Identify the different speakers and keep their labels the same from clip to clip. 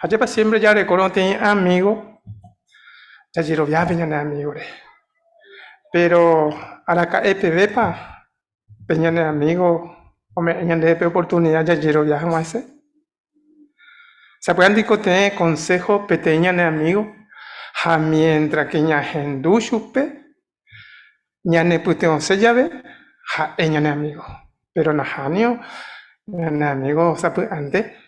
Speaker 1: Ajépa siempre jarekórõ peteĩ amigo, jajeroviápe ñane amigore. Pero araka'e pevépa pe ñane amigo ome'ẽ ñandéve pe oportunidad jajerovia hag̃ua hese? Sapy'a ndikotevẽ consejo peteĩ ñane amigo ha mientras que ñahendu chupe ñanepytyvõse jave ha'e ñane amigo. Pero nahánio ñane amigo sapy'ánte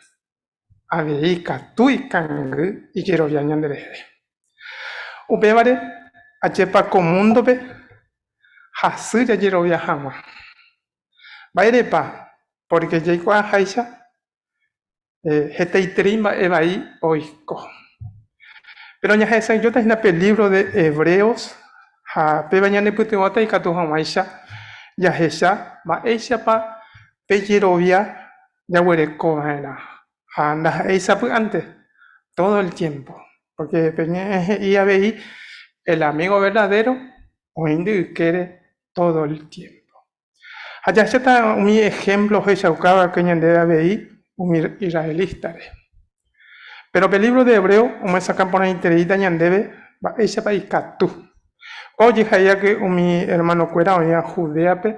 Speaker 1: avei ikatu ikangy ijerovia ñanderehe. Upévare ajépa ko múndope hasy jajerovia hag̃ua. Mba'érepa? Pórke jaikuaaháicha hetaiterei mba'e vai oiko. Péro ñahesa'ỹijóta hína pe lívro de Hebreos ha péva ñanepytyvõta ikatu hag̃uáicha jahecha mba'éichapa pe jerovia jaguereko va'erã ha ndaha'éi sapy'ánte, tódo el tiémpo, pórke pe ñe'ẽ he'i avei el amígo verdadéro oĩ nde ykére tódo el tiémpo. Ha jahecháta umi ehémplo ohechauka va'ekue ñandéve avei umi israelítare. Péro pe lívro de Hebreo omyesakã porãitereíta ñandéve mba'éichapa ikatu. Ko ojehai va'ekue umi ermanokuéra oĩva Judéape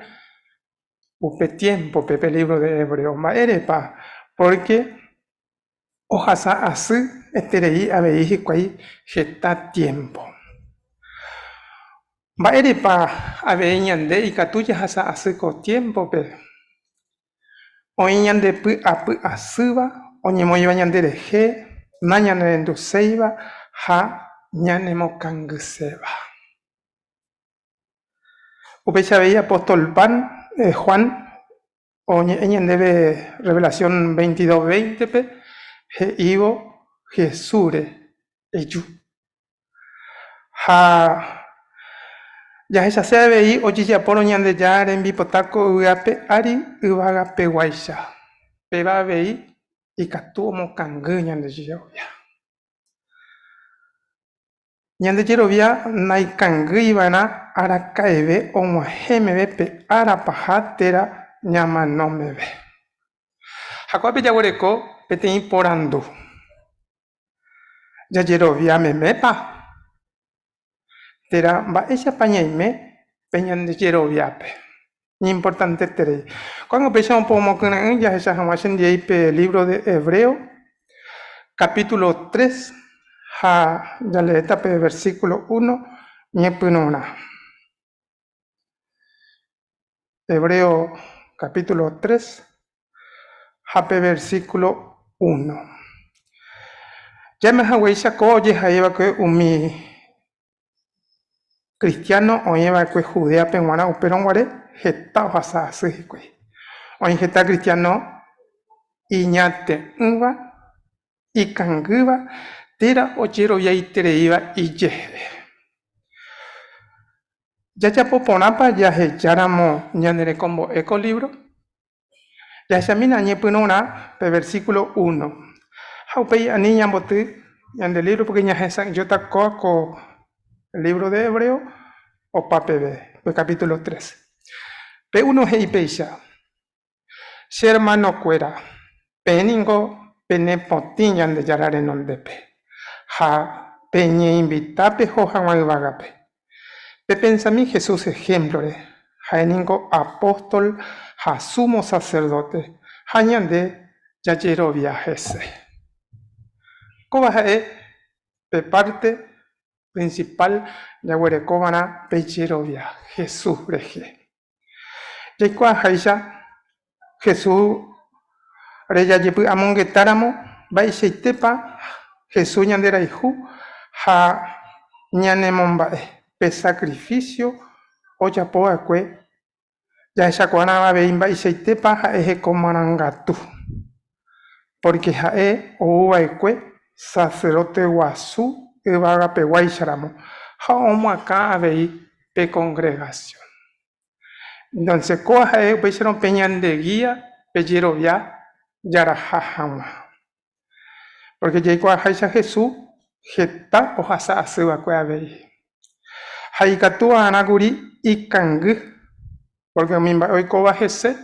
Speaker 1: Upe tiémpope pe lívro de Hebreo. Mba'érepa? Pórke ohasa asy eterei avei hikuái heta tiémpo. Mba'érepa avei ñande ikatu jahasa asy ko tiémpope? Oĩ ñande py'apy asýva, oñemoĩva ñanderehe, nañanerenduséiva ha ñanemokangyséva. Upéicha avei apóstol Pan, Juan oñe'ẽ ñandéve Revelación 22, 20-pe he'ívo Jesúsre, Eju. Ha jahechase avei ojejapórõ Ñandejára rembipota ko yvy ape ári yvagapeguáicha, péva avei ikatu omokangy ñande jerovia. Ñande jerovia naikangýiva'erã araka'eve og̃uahẽ meve pe ára paha térã ñamano meve. Ha ko'ápe jaguereko peteĩ porandu. Jajerovia memépa? Térã mba'éichapa ñaime pe ñande jeroviápe? Iñimportanteterei. Ko'ág̃a upéicha opomokyre'ỹ jahecha hag̃ua chendiéi pe lívro de Hebreo, capítulo 3, ha jaleéta pe versículo 1 ñepyrũrã. Hebreo capítulo 3 ha pe versículo 1. Jaime haguéicha ko ojehai va'ekue umi Kristiáno oĩ va'ekue Judéape g̃uarã upérõ guare heta ohasa asy hikuái. Oĩ heta kristiáno iñate'ỹva, ikangýva térã ojeroviaitereíva ijehe. Jajapo porãpa jahejáramo ñane rekombo'e ko lívro? Jahechamína ñepyrũrã pe versíkulo uno. Ha upéi ani ñamboty ñande lívro pórke ñahesa'ỹijóta kóva ko lívro de Hebreo opa peve, pe kapítulo tres. Pe uno he'i péicha, Che ermanokuéra, peẽ ningo penepotĩ Ñandejára renondépe, ha peñeinvita peho hag̃ua yvágape. Pepensami Jesús ehémplore, ha'e ningo apóstol ha súmo saserdóte, ha ñande jajerovia hese. Kóva ha'e pe párte prinsipál jaguerekova'erã pe jerovia Jesús rehe. Jaikuaaháicha Jesús re jajepy'amongetáramo mba'eichaitépa Jesús ñanderayhu ha ñanemomba'e pe sakrifísio ojapo va'ekue, jahechakuaárã avei mba'eichaitépa ha'e heko marangatu, pórke ha'e ou va'ekue saserdóte guasu yvagapeguáicharamo ha omoakã avei pe kongregasión. Entonce kóva ha'e upéicharõ pe ñande guía pe jerovia jaraha hag̃ua. Pórke jaikuaaháicha Jesús heta ohasa asy va'ekue avei. Ha ikatu va'erã kuri ikangy, pórke umi mba'e oikóva hese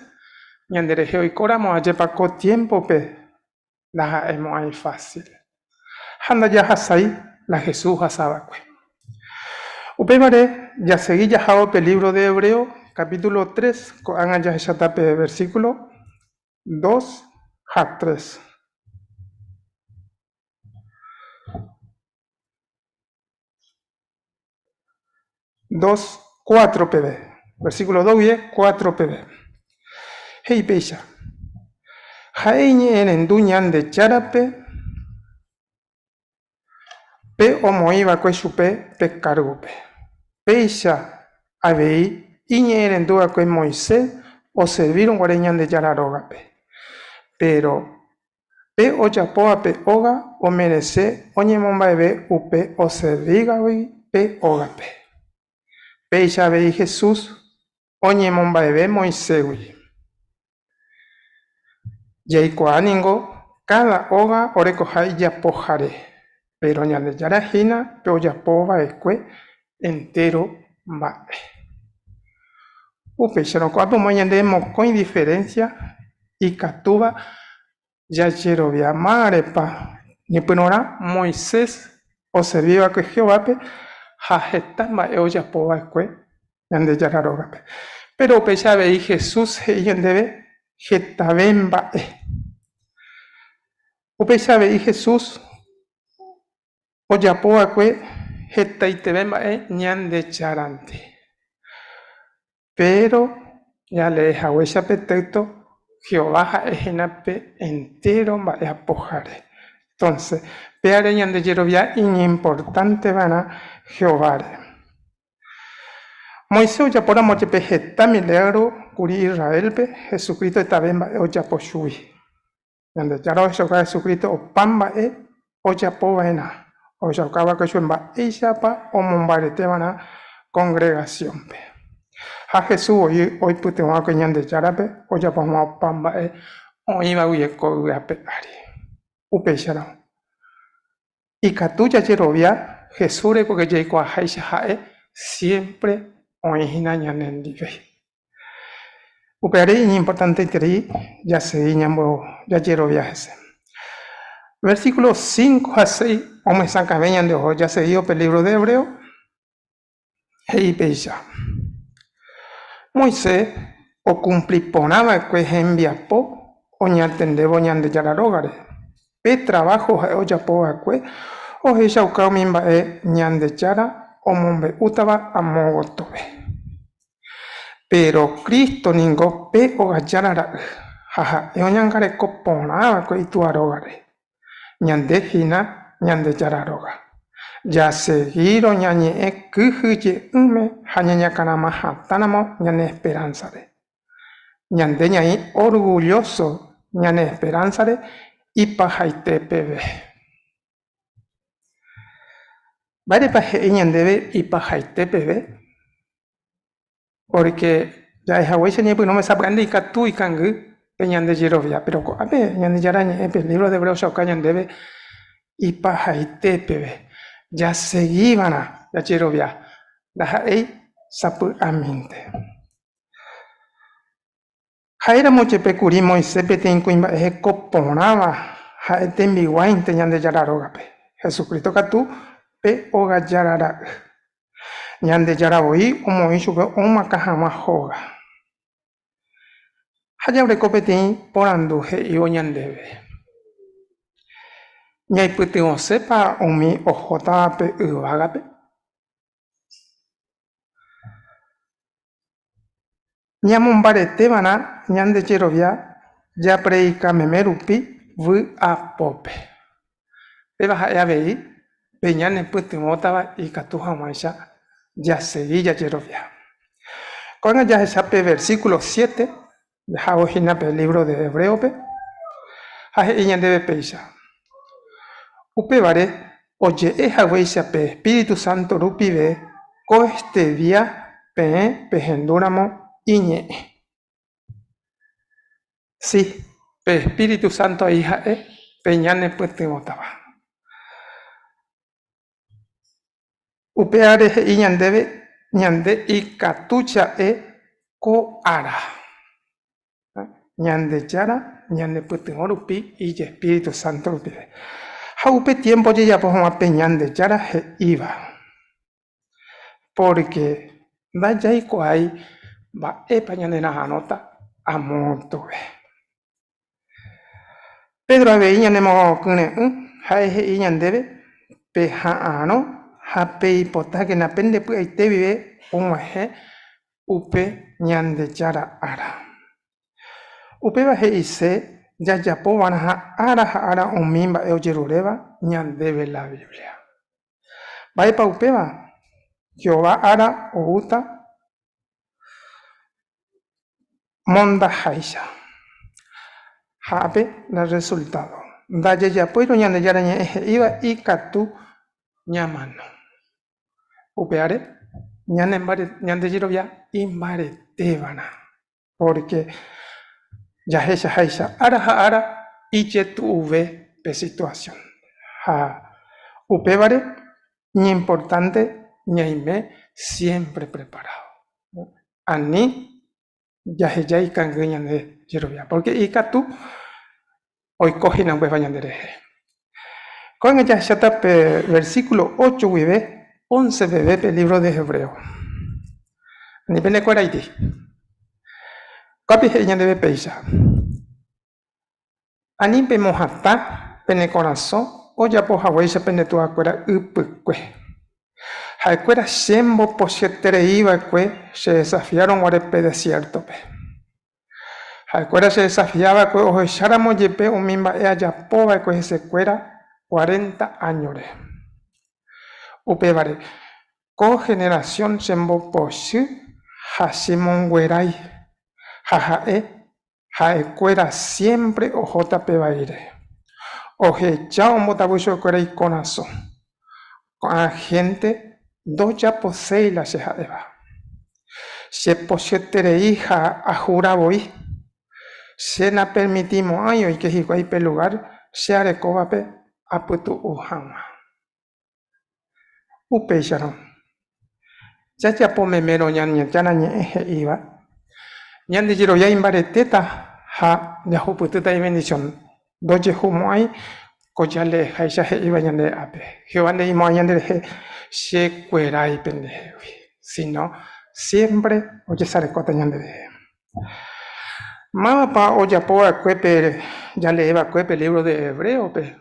Speaker 1: ñanderehe oikóramo ajépa ko tiémpope ndaha'emo'ãi fásil. Ha ndajahasái la Jesús ohasa va'ekue. Upévare jasegi jahávo pe lívro de Hebreo kapítulo tres, ko'ág̃a jahecháta pe versíkulo dos ha tres. Dos, cuatro peve. Versículo dos guive cuatro peve. He'i péicha, Ha'e iñe'ẽrendu Ñandejárape pe omoĩ va'ekue chupe pe kárgope. Péicha avei iñe'ẽrendu va'ekue Moisés oservírõ guare Ñandejára rógape. Péro Pe ojapóva pe óga omerese oñemomba'eve upe oservígagui pe ógape. Péicha avei Jesús oñemomba'eve Moisésgui. Jaikuaa ningo káda óga orekoha ijapohare, péro Ñandejára hína pe ojapo va'ekue entéro mba'e. Upéicharõ ko'ápe omoĩ ñande mokõi diferénsia ikatúva jajerovia mávarepa ñepyrũrã Moisés oservi va'ekue Jehovápe ha heta mba'e ojapo va'ekue Ñandejára rógape. Péro upéicha avei Jesús he'i ñandéve hetave mba'e. Upéicha avei Jesús Ojapo va'ekue hetaiteve mba'e Ñandejárante. Péro jalee haguéicha pe téysto, Jehová ha'e hína pe entéro mba'e apohare. Entónse, péare ñande jerovia iñimportánte va'erã Jehováre. Moisés ojapóramo jepe heta milágro kuri Israélpe, Jesucristo hetave mba'e ojapo chugui. Ñandejára ohechauka Jesucristo opa mba'e ojapo va'erã, ohechauka va'ekue chupe mba'éichapa omombarete va'erã kongregasiónpe. Ha Jesús voi oipytyvõ va'ekue Ñandejárape ojapo hag̃ua opa mba'e oĩva guive ko yvy ape ári. Upéicharõ, ikatu jajerovia Jesúsre pórke jaikuaaháicha ha'e siémpre oĩ hína ñanendive. Upévare iñimportanteiterei jasegi jajerovia hese. Versículo cinco ha seis omyesakãve ñande oho jasegívo pe lívro de Hebreo, he'i péicha, Moisés okumpli porã va'ekue hembiapo oñatendévo Ñandejára rógare. Pe traváho ha'e ojapo va'ekue ohechauka umi mba'e Ñandejára omombe'útava amo gotove. Péro Cristo ningo pe ogajára ra'y, ha ha'e oñangareko porã va'ekue Itúa rógare. Ñande hína Ñandejára róga. Jasegírõ ñañe'ẽ kyhyje'ỹme ha ñañakarama hatãramo ñane esperánsare. Ñande ñaĩ orgullóso ñane esperánsare ipahaite peve. Mba'érepa he'i ñandéve ipahaite peve? Pórke ja'e haguéicha ñepyrũme sapy'ánte ikatu ikangy pe ñande jerovia, péro ko'ápe Ñandejára Ñe'ẽ pe lívro de Hebreos ohechauka ñandéve ipahaite peve. Jasegiva'erã jajerovia, ndaha'éi sapy'amínte. Ha'éramo jepe kuri Moisés peteĩ kuimba'e heko porãva ha'e tembiguáinte Ñandejára rógape, Jesucristo katu pe óga Jára ra'y. Ñandejára voi omoĩ chupe omoakã hag̃ua hóga. Ha jaguereko peteĩ porandu he'ívo ñandéve, Ñaipytyvõsépa umi ohótava pe yvágape? Ñamombareteva'erã ñande jerovia japredika meme rupi vy'apópe. Péva ha'e avei pe ñanepytyvõtava ikatu hag̃uáicha jasegi jajerovia. Ko'ág̃a jahecha pe versíkulo siete jahávo hína pe lívro de Hebréope ha he'i ñandéve péicha, Upévare oje'e haguéicha pe espíritu sánto rupive koestedía peẽ pehendúramo iñe'ẽ. Si, pe espíritu sánto aĩ ha'e pe ñanepytyvõtava. Upévare he'i ñandéve ñande ikatu ja'e ko ára. Ñandejára ñanepytyvõ rupi ijespíritu sánto rupive. Ha upe tiémpo ojejapo hag̃ua pe Ñandejára he'íva, pórke ndajaikuaái mba'épa ñanera'arõta amo gotove. Pedro avei ñanemokyre'ỹ, ha'e he'i ñandéve, Peha'arõ ha peipotákena pende py'aite guive og̃uahẽ upe Ñandejára ára. Upéva he'ise jajapo va'erãha ára ha ára umi mba'e ojeruréva ñandéve la Biblia. Mba'épa upéva? Jehová ára oúta mondaháicha. Ha ápe la rresultádo, ndajajapóirõ Ñandejára Ñe'ẽ he'íva ikatu ñamano. Upévare ñande jerovia imbaretéva'erã. Pórke jahechaháicha ára ha ára ijetu'uve pe situasión. Ha upévare iñimportánte ñaime siémpre preparádo. Ani jaheja ikangy ñande jerovia, pórke ikatu oiko hína upéva ñanderehe. Ko'ág̃a jahecháta pe versíkulo ocho guive once peve pe lívro de Hebreo. Ani penekueraiti. Ko'ápe he'i ñandéve péicha, Ani pemohatã pene korasõ ojapo haguéicha pende tuakuéra ypykue. Ha'ekuéra chembopochyeterei va'ekue chedesafiárõ guare pe desiértope. Ha'ekuéra chedesafia va'ekue ohecháramo jepe umi mba'e ajapo va'ekue hesekuéra cuarenta áñore. Upévare, ko generasión chembopochy ha chemonguerái, ha ha'e ha'ekuéra siémpre oho tape vaíre. Ohecha ombotavy chupekuéra ikorasõ. Ko'ã hénte ndojaposéi la che ha'éva. Chepochyeterei ha ahura voi. Che napermitimo'ãi oike hikuái pe lugár che arekóvape apytu'u hag̃ua. Upéicharõ, jajapo memérõ Ñandejára Ñe'ẽ he'íva, ñande jerovia imbaretéta ha jahupytýta ivendisión. Ndojehumo'ãi ko jaleeháicha he'íva ñande ápe. Jehová nde'imo'ãi ñanderehe chekuerái pendehegui, síno siémpre ojesarekóta ñanderehe. Mávapa ojapo va'ekue pe jalee va'ekue pe lívro de Hebréope?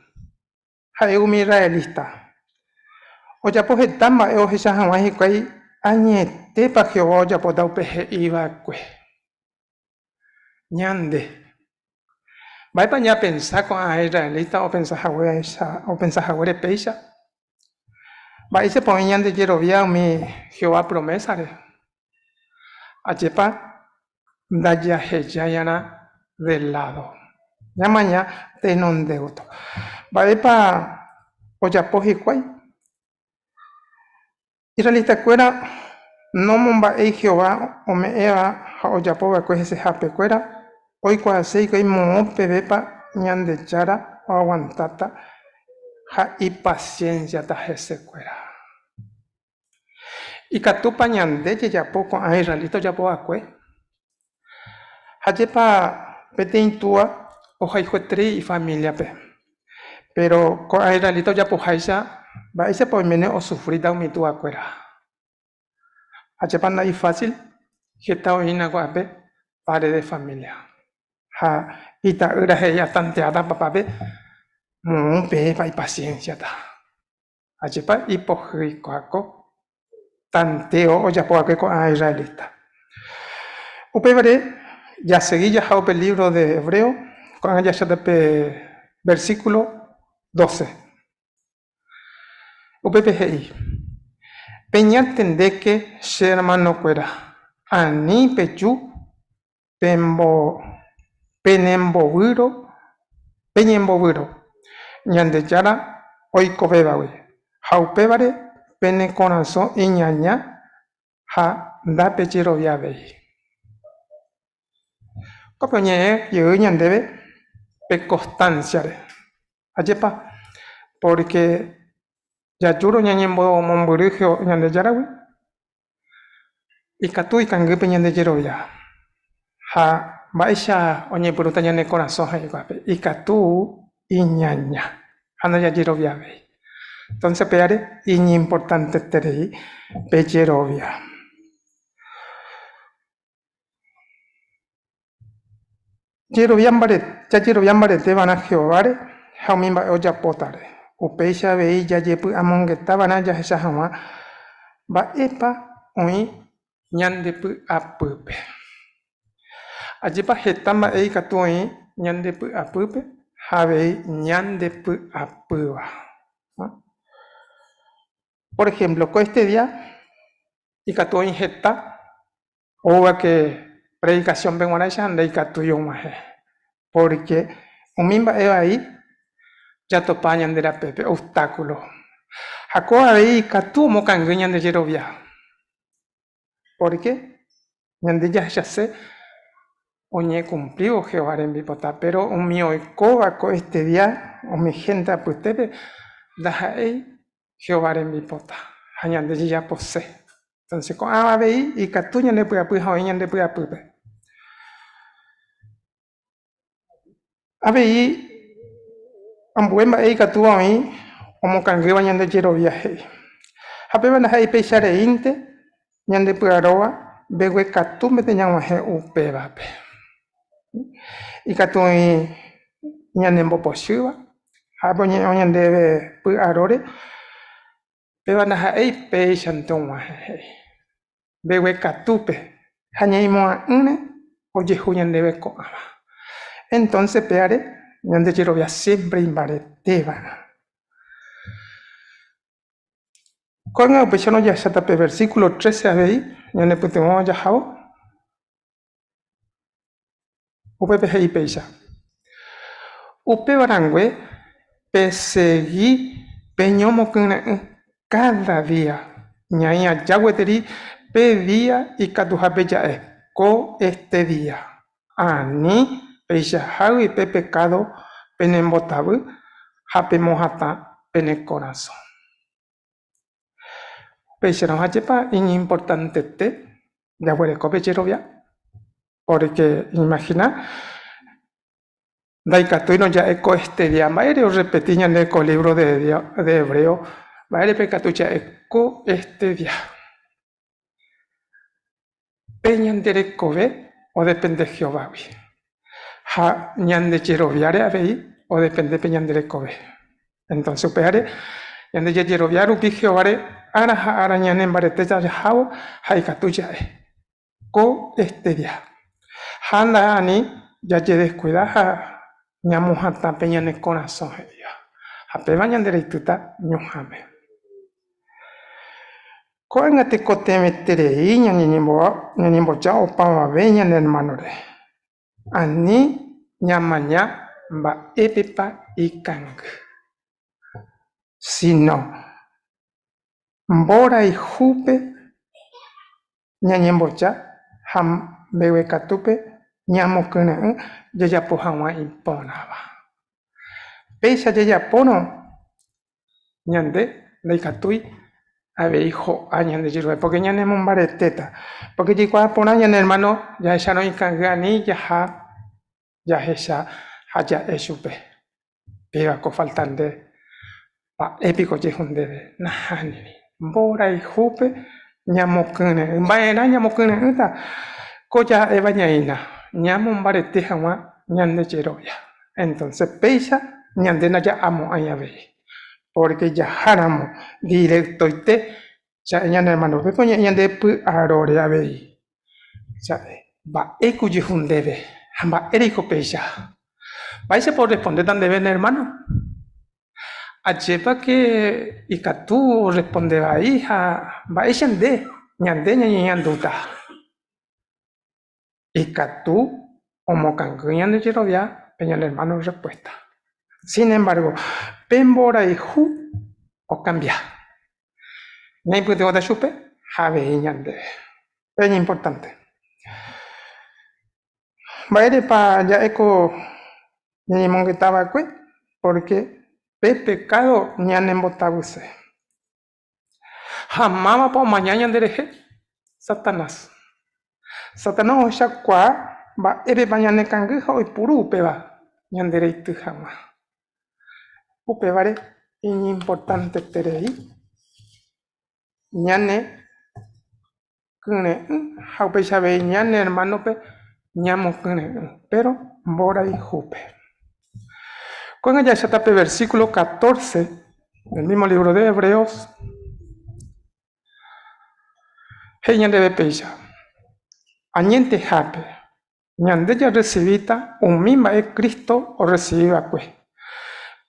Speaker 1: Ha'e umi israelita. Ojapo heta mba'e ohecha hag̃ua hikuái añetépa Jehová ojapóta upe he'i va'ekue. Ñande. Mba'épa ñapensa ko'ã israelita opensa haguére péicha? Mba'éichapa oĩ ñande jerovia umi Jehová promésare? Ajépa ndajahejai'arã de ládo. Ñamaña tenonde gotyo. Mba'épa ojapo hikuái? Israelitakuéra nomomba'éi Jehová ome'ẽva ha ojapo va'ekue hesehapekuéra, oikuaase hikuái moõ pevépa Ñandejára oaguantáta ha ipasiénsiata hesekuéra. Ikatúpa ñande jajapo ko'ã israelita ojapo va'ekue? Ajépa peteĩ túa ohayhueterei ifamíliape, péro ko'ã israelita ojapoháicha, mba'éichapa oiméne osufríta umi tuakuéra? Ajépa ndaifásil heta oĩna ko'ápe padre de familia ha ita'ýra he'i atanteáta papápe moõ peẽpa ipasiénsiata. Ajépa ipohýi ko tanteo ojapo va'ekue ko'ã israelita. Upévare jasegi jaha upe lívro de Hebreo, ko'ág̃a jahecháta pe versíkulo doce. Upépe he'i, Peñatendéke che ermanokuéra, ani peju penembovyro, peñembovyro Ñandejára oikovévagui, ha upévare pene korasõ iñaña ha ndapejeroviavéi. Kópe oñe'ẽ jey ñandéve pe constancia-re. Ajépa? Pórke jajúrõ ñañembomombyry Ñandejáragui, Ikatu ikangýpe ñande jerovia ha mba'éicha oñepyrũta ñane korasõ he'ikuaápe, ikatu iñaña. Ha ndajajeroviavéi. Entonces upévare iñimportanteterei pe jerovia. Jerovia mbarete, jajerovia mbarete va'erã Jehováre ha umi mba'e ojapótare. Upéicha avei jajepy'amongeta va'erã jahecha hag̃ua mba'épa oĩ ñande py'apýpe. Ajépa heta mba'e ikatu oĩ ñande py'apýpe ha avei ñande py'apýva. Por ejemplo, ko este día ikatu oĩ heta oúva ke predikación-pe g̃uarãicha ndaikatúi og̃uahẽ, pórke umi mba'e vai jatopa ñande rapépe, obstáculo. Ha kóva avei ikatu omokangy ñande jerovia, pórke ñande jahechase oñekumplívo Jehová rembipota, péro umi oikóva ko este día umi hénte apytépe ndaha'éi Jehová rembipota ha ñande jejapose. Entonces ko'ãva avei ikatu ñandepy'apy ha oĩ ñande py'apýpe. Avei ambue mba'e ikatúva oĩ omokangýva ñande jerovia he'i. Ha péva ndaha'éi péicha reínte ñandepy'aróva mbeguekatúmete ñag̃uahẽ upévape. Ikatu oĩ ñanembopochýva ha oñe'ẽ ñandéve py'aróre, péva ndaha'éi péichante og̃uahẽ he'i. Mbeguekatúpe ha ñaimo'ã'ỹre ojehu ñandéve ko'ãva. Entonce péare ñande jerovia siempre imbaretéva'erã. Ko'ág̃a upéicharõ jahecháta pe versículo trece avei ñanepytyvõ jahávo. Upépe he'i péicha, Upéva rangue pesegi peñomokyre'ỹ káda día, ñaĩ aja gueteri pe día ikatuhápe ja'e ko este día. Ani peichahágui pe pekádo penembotavy ha pemohatã pene korasõ. Upéicharõ ajépa iñimportantete jaguereko pe jerovia? Pórke iñimagina ndaikatúirõ ja'e ko este día, mba'ére orrepeti ñande ko lívro de Hebreo, mba'érepa ikatu ja'e ko este día? Pe ñande rekove odepende Jehovágui, ha ñande jeroviáre avei odepende pe ñande rekove. Entónse upévare ñande jajerovia rupi Jehováre ára ha ára ñanembarete jajahávo ha ikatu ja'e, Ko este día. Ha nda'ani jajedeskuida ha ñamohatã pe ñane korasõ he'íva, ha péva ñandereitýta ñuhãme. Ko'ág̃a tekotevẽterei ñañemboja opavave ñane ermánore, ani ñamaña mba'épepa ikangy, síno mborayhúpe ñañemboja ha mbeguekatúpe ñamokyre'ỹ jajapo hag̃ua iporãva. Péicha jajapórõ ñande ndaikatúi avei ho'a ñande jeruve, pórke ñanemombaretéta. Pórke jaikuaa porã ñane ermáno jahechárõ ikangy ani jaha jahecha ha ja'e chupe, Péva ko falta nde, mba'e piko ojehu ndéve? Nahániri. Mborayhúpe ñamokyre'ỹ. Mba'erã ñamokyre'ỹta ko ja'éva ñaína? Ñamombarete hag̃ua ñande jerovia. Entonce péicha ñande ndaja'amo'ãi avei, pórke jaháramo directoite ja'e ñane hermano-pe, pépe oñe'ẽ ñande py'aróre avei. Ja'e, Mba'éiko ojehu ndéve ha mba'éreiko péicha? Mba'éichapa orrespondéta ndéve ne ermáno? Ajépa ke ikatu orresponde vai ha mba'éicha nde ñande ñañeñandúta? Ikatu omokangy ñande jerovia pe ñane ermáno rrespuésta. Sin embargo, pe mborayhu okambia. Ñaipytyvõta chupe ha avei ñandéve. Pe iñimportánte. Mba'érepa ja'e ko ñañemongeta va'ekue? Pórke pe pekádo ñanembotavyse. Ha mávapa omaña ñanderehe? Satanás. Satanás ohechakuaa mba'épepa ñanekangy ha oipuru upéva ñandereity hag̃ua. Upévare iñimportanteterei ñane kyre'ỹ ha upéicha avei ñane ermánope ñamokyre'ỹ, péro mborayhúpe. Ko'ág̃a jahecháta pe versículo 14 del mismo libro de Hebreos. He'i ñandéve péicha, Añetehápe, ñande jarresivíta umi mba'e Cristo orresivi va'ekue,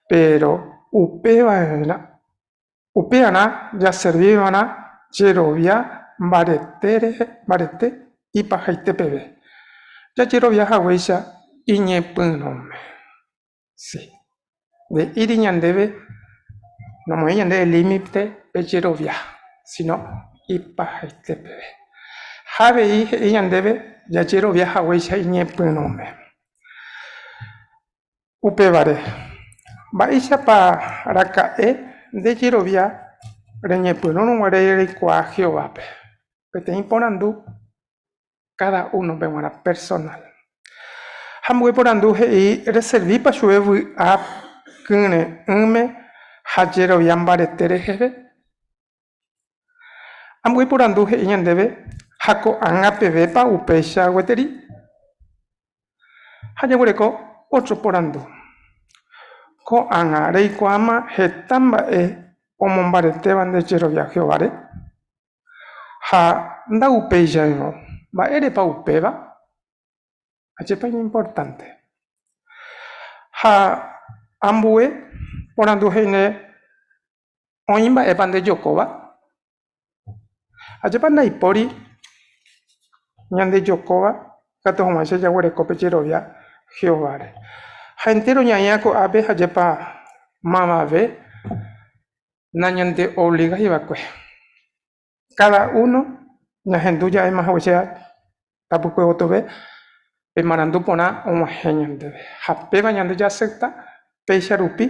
Speaker 1: péro upeva'erã Upearã jaservi va'erã jerovia mbarete rehe mbarete ipahaite peve, jajerovia haguéicha iñepyrũme. Si, nde'íri ñandéve nomoĩ ñandéve límite pe jerovia, síno ipahaite peve. Ha avei he'i ñandéve jajerovia haguéicha iñepyrũme. Upévare, mba'éichapa raka'e nde jerovia reñepyrũrõ guare reikuaa Jehovápe? Peteĩ porandu káda únope g̃uarã personál. Ha ambue porandu he'i reservípa chupe vy'a kyre'ỹme ha jerovia mbarete reheve? Ambue porandu he'i ñandéve, Ha ko'ág̃a pevépa upéicha gueteri? Ha jaguereko ótro porandu. Ko'ág̃a reikuaáma heta mba'e omombaretéva nde jerovia Jehováre? Ha ndaupéichairõ, mba'érepa upéva? Ajépa iñimportánte. Ha ambue porandu he'ine Oĩ mba'épa ndejokóva? Ajépa ndaipóri ñandejokóva ikatu hag̃uáicha jaguereko pe jerovia Jehováre. Ha entéro ñaĩva ko'ápe ajépa mavave nañandeovligái va'ekue. Káda uno ñahendu ja'éma haguéicha tapykue gotove pe marandu porã og̃uahẽ ñandéve. Ha péva ñande jaasepta péicha rupi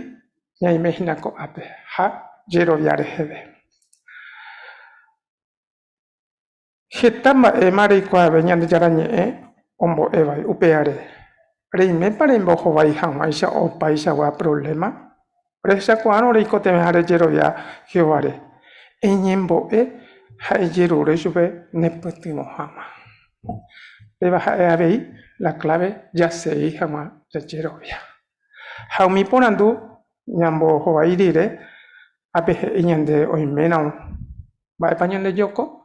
Speaker 1: ñaime hína ko'ápe ha jerovia reheve. Heta mba'éma reikuaave Ñandejára Ñe'ẽ ombo'évai upévare. Reimépa rembohovái hag̃uáicha opaichagua provléma? Rehechakuaárõ reikotevẽha rejerovia Jehováre, eñembo'e ha ejerure chupe nepytyvõ hag̃ua. Péva ha'e avei la kláve jasegi hag̃ua jajerovia. Ha umi porandu ñambohovái rire, ápe he'i ñande oimérõ mba'épa ñandejoko,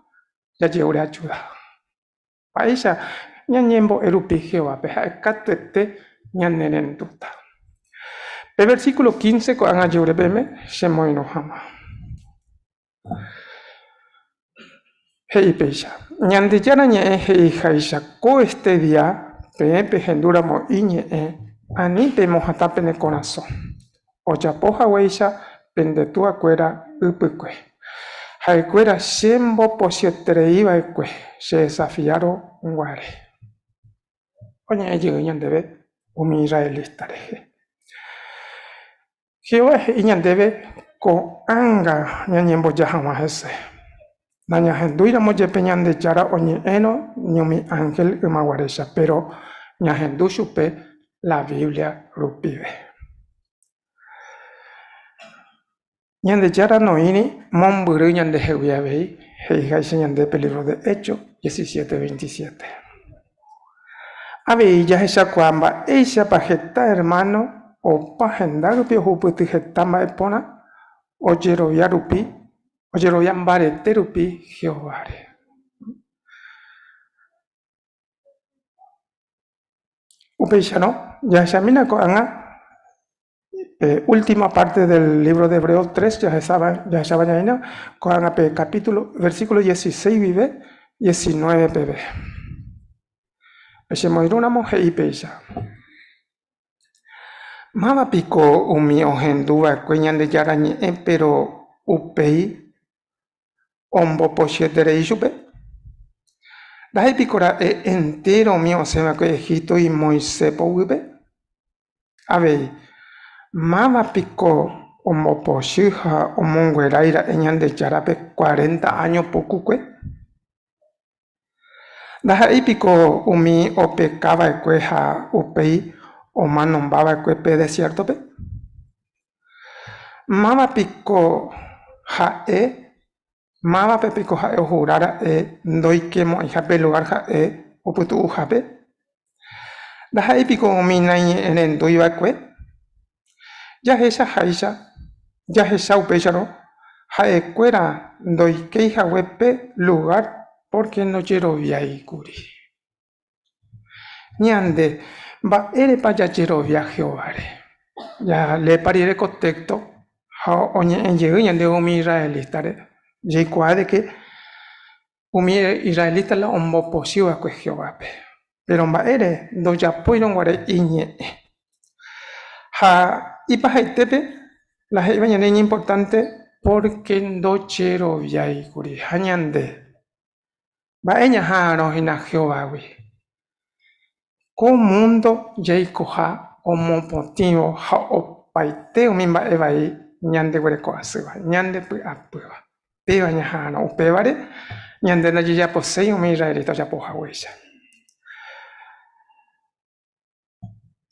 Speaker 1: jajerure ajuda. Mba'éicha ñañembo'e rupi Jehovápe ha'e katuete ñanerendúta. Pe versíkulo 15 ko'ág̃a ajerure peẽme chemoirũ hag̃ua. He'i péicha, Ñandejára Ñe'ẽ he'iháicha ko este día peẽ pehendúramo iñe'ẽ, ani pemohatã pene korasõ. Ojapo haguéicha pende tuakuéra ypykue. Ha'ekuéra che mbopochyeterei va'ekue che desafiárõ guare. Oñe'ẽ jey ñandéve umi israelita rehe. Jehová he'i ñandéve ko'ág̃a ñañemboja hag̃ua hese. Nañahendúiramo jepe Ñandejára oñe'ẽrõ ni umi ánhel ymaguaréicha, péro ñahendu chupe la Biblia rupive. Ñandejára noĩri mombyry ñandehegui avei, he'iháicha ñande pe lívro de Hechos 17:27. Avei jahechakuaa mba'éichapa heta ermáno opa hendárupi ohupyty heta mba'e porã ojerovia rupi Ojerovia mbarete rupi Jehováre. Upéicharõ, jahechamína ko'ág̃a pe última parte del libro de Hebreos 3 jahecháva ñaína ko'ág̃a pe capítulo, versículo 16 guive 19 peve. Pechemoirũramo he'i péicha. Máva piko umi ohendu va'ekue Ñandejára Ñe'ẽ péro upéi ombopochyeterei chupe? Ndaha'éi piko ra'e entéro umi osẽ va'ekue Egíptogui Moisés poguýpe? Avei, máva piko ombopochy ha omonguerái ra'e Ñandejárape cuarenta áño pukukue? Ndaha'éi piko umi opeka va'ekue ha upéi omanomba va'ekue pe desiértope? Máva piko ha'e, mávape piko ha'e ohura ra'e ndoikemo'ãiha pe lugár ha'e opytu'uhápe? Ndaha'éi piko umi naiñe'ẽrendúi va'ekue? Jahechaháicha, jahecha upéicharõ ha'ekuéra ndoikéi hague pe lugár pórke ndojeroviáikuri. Ñande, mba'érepa jajerovia Jehováre? Jaleepa rire ko téxto ha oñe'ẽ jey ñandéve umi israelítare, jaikuaa de ke umi israelita la ombopochy va'ekue Jehovápe. Péro mba'ére ndojapóirõ guare iñe'ẽ. Ha ipahaitépe la he'íva ñande iñimportánte pórke ndojeroviái kuri. Ha ñande, Mba'e ñaha'arõ hína Jehovágui? Ko múndo jaikoha omopotĩvo ha opaite umi mba'e vai ñandeguereko asýva, ñandepy'apýva. Péva ñaha'arõ. Upévare ñande ndajajaposéi umi israelita ojapo haguéicha.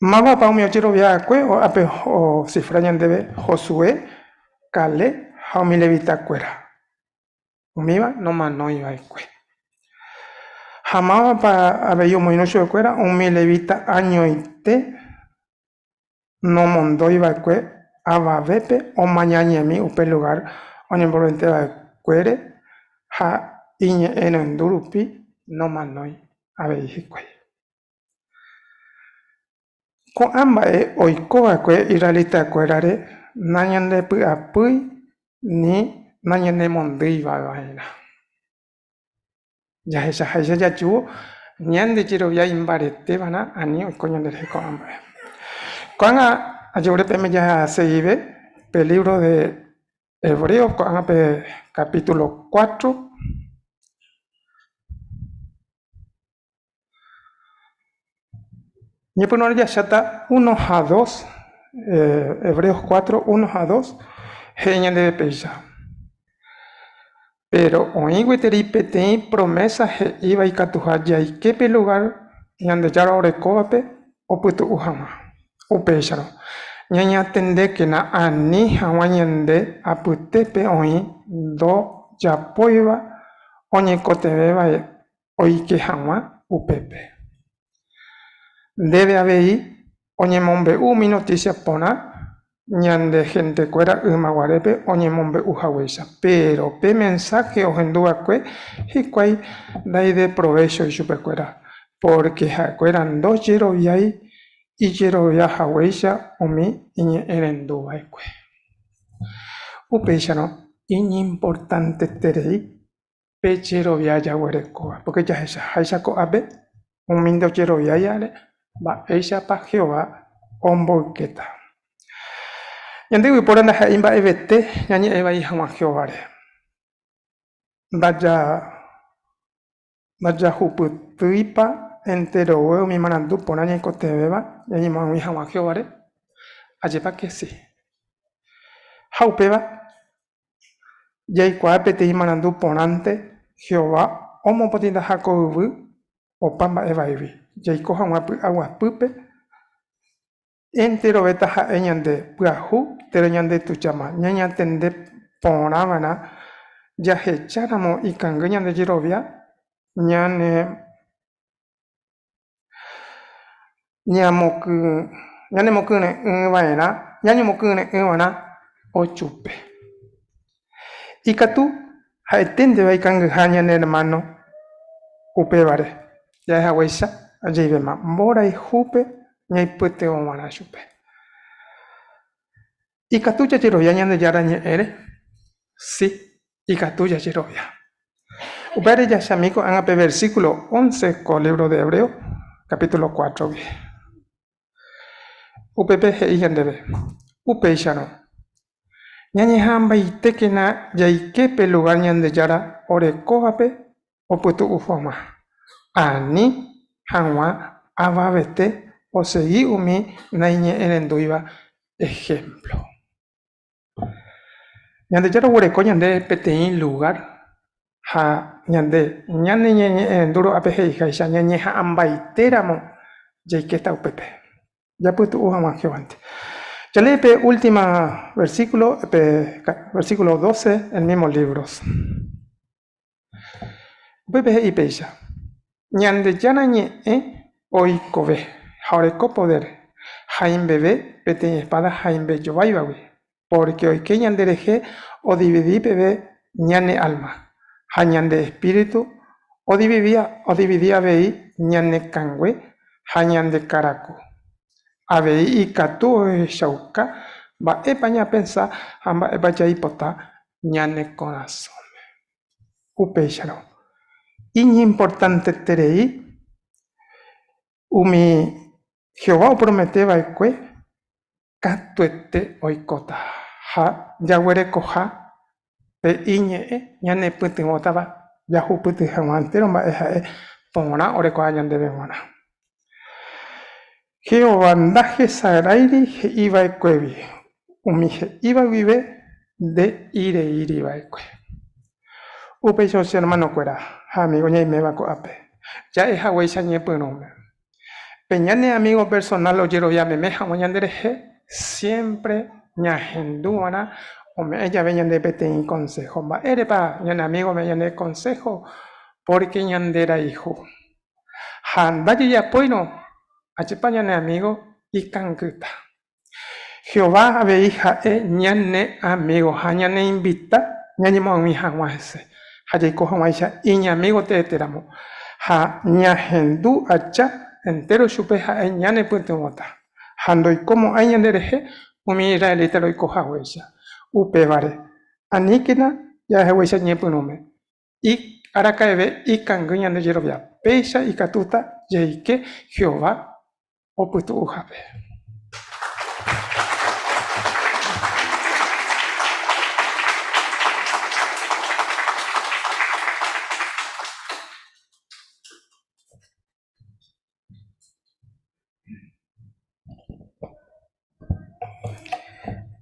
Speaker 1: Mávapa umi ojerovia va'ekue ápe osifra ñandéve Josué, Caleb ha umi levitakuéra. Umíva nomanói va'ekue. Ha mávapa avei omoirũ chupekuéra umi levita añoite nomondói va'ekue avavépe omañañemi upe lugár oñemborovente va'ekuére ha iñe'ẽrendu rupi nomanói avei hikuái. Ko'ã mba'e oiko va'ekue israelitakuérare nañandepy'apýi ni nañanemondýiva va'erã. Jahechaháicha jajúvo ñande jerovia imbaretévarã ani oiko ñanderehe ko'ã mba'e. Ko'ág̃a ajeure peẽme jasegive pe lívro de Hebreos, ko'ág̃a pe kapítulo cuatro. Ñepyrũrã jahecháta uno ha dos, Hebreos cuatro, uno ha dos, he'i ñandéve péicha, Péro oĩ gueteri peteĩ promésa he'íva ikatuha jaike pe lugár Ñandejára orekóvape opytu'u hag̃ua. Upéicharõ, ñañatendékena ani hag̃ua ñande apytépe oĩ ndojapóiva oñekotevẽva oike hag̃ua upépe. Ndéve avei oñemombe'u umi notísia porã ñande hentekuéra yma guarépe oñemombe'u haguéicha. Péro pe mensáhe ohendu va'ekue hikuái ndaideprovéchoi chupekuéra, pórke ha'ekuéra ndojeroviái ijerovia haguéicha umi iñe'ẽrendu va'ekue. Upéicharõ iñimportanteterei Pe jerovia jaguerekóva, pórke jahechaháicha ko'ápe umi ndojeroviáiare mba'éichapa Jehová omboykéta. Ñande yvypóra ndaha'éi mba'evete ñañe'ẽ vai hag̃ua Jehováre. Ndajahupytýipa enterove umi marandu porã ñaikotevẽva ñañemoag̃ui hag̃ua Jehováre? Ajépa ke si. Ha upéva Jaikuaa peteĩ marandu porãnte Jehová omopotĩtaha ko yvy opa mba'e vaígui, jaiko hag̃ua py'aguapýpe enterove taha'e ñande pyahu térã ñande tujáma. Ñañatende porã va'erã jahecháramo ikangy ñande jerovia ñane Ñanemokyre'ỹva'erã, ñañomokyre'ỹva'erã ojupe. Ikatu ha'eténteva ikangyha ñane ermáno upévare, ja'ehaguéicha jaivéma mborayhúpe ñaipytyvõva'erã chupe. Ikatu jajerovia Ñandejára Ñe'ẽre? Si, ikatu jajerovia. Upévare jahechami ko'ág̃a pe versíkulo once ko lívro de Hebreos capítulo cuátrogui. Upépe he'i ñandéve, Upéicharõ, ñañeha'ãmbaitékena jaike pe lugár Ñandejára orekóvape opytu'u hag̃ua, ani hag̃ua avavete osegi umi naiñe'ẽrendúiva ehémplo. Ñandejára oguereko ñande peteĩ lugár ha ñande ñaneñe'ẽrendu ro'ápe he'iháicha ñañeha'ãmbaitéramo jaikéta upépe. Japytu'u hag̃ua Jehovánte. Jalee pe última versículo, pe versículo 12, el mismo libro. Upépe he'i péicha, Ñandejára Ñe'ẽ oikove ha oreko podér, haimbeve peteĩ espáda haimbe jováivagui, pórke oike ñanderehe odividi peve ñane álma, ha ñande espíritu odividi avei ñane kangue ha ñande karaku. Avei ikatu ohechauka mba'épa ñapensa ha mba'épa jaipota ñane korasõme. Upéicharõ, iñimportanteterei umi Jehová opromete va'ekue katuete oikóta ha jaguerekoha pe iñe'ẽ ñanepytyvõtava jahupyty hag̃ua entéro mba'e ha'e porã orekoha ñandéve g̃uarã. Jehová ndahesaráiri he'i va'ekuégui, umi he'íva guive nde'ireíri va'ekue. Upéicha che ermanokuéra ha amígo ñaiméva ko'ápe, ja'e haguéicha ñepyrũme. Pe ñane amígo personál ojerovia meme hag̃ua ñanderehe, siémpre ñahendu va'erã ome'ẽ jave ñande peteĩ konsého. Mba'érepa ñane amígo ome'ẽ ñande konsého? Pórke ñanderayhu. Ha ndajejapóirõ, ajépa ñane amígo ikangýta. Jehová avei ha'e ñane amígo ha ñaneinvita ñañemoag̃ui hag̃ua hese ha jaiko hag̃uáicha iñamígo teetéramo. Ha ñahendu aja entéro chupe ha'e ñanepytyvõta ha ndoikomo'ãi ñanderehe umi israelita roiko haguéicha. Upévare, aníkena jaheguéicha ñepyrũme. Araka'eve ikangy ñande jerovia, péicha ikatúta jaike Jehová opytu'uhápe.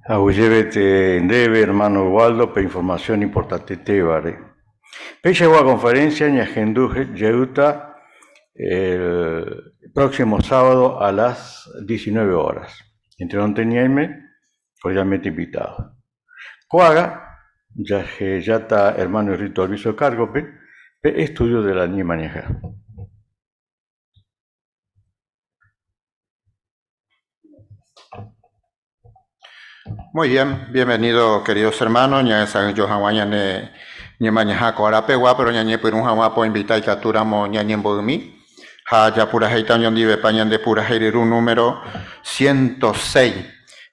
Speaker 2: Aguyjevete ndéve, hermano Waldo, pe información importantetévare. Peichagua conferencia ñahendu jeýta el próximo sábado a las 19 horas. Enteronte ñaime cordialmente invitado. Ko'ág̃a jahejáta hermano Rito Alviso cargo-pe pe estudio de la Ñemañaha.
Speaker 3: Muy bien, bienvenido queridos hermanos, ñahesa'ỹijo hag̃ua ñane ñemañaha ko arapegua, pero ñañepyrũ hag̃ua poinvita ikatúramo ñañemboymi ha japurahéita oñondivepa ñande purahéi ryru número 106,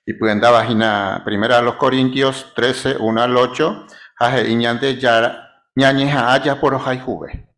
Speaker 3: ipyendáva hína Primera a los Corintios 13, 1 al 8, ha he'i Ñandejára ñañeha'ã japorohayhuve.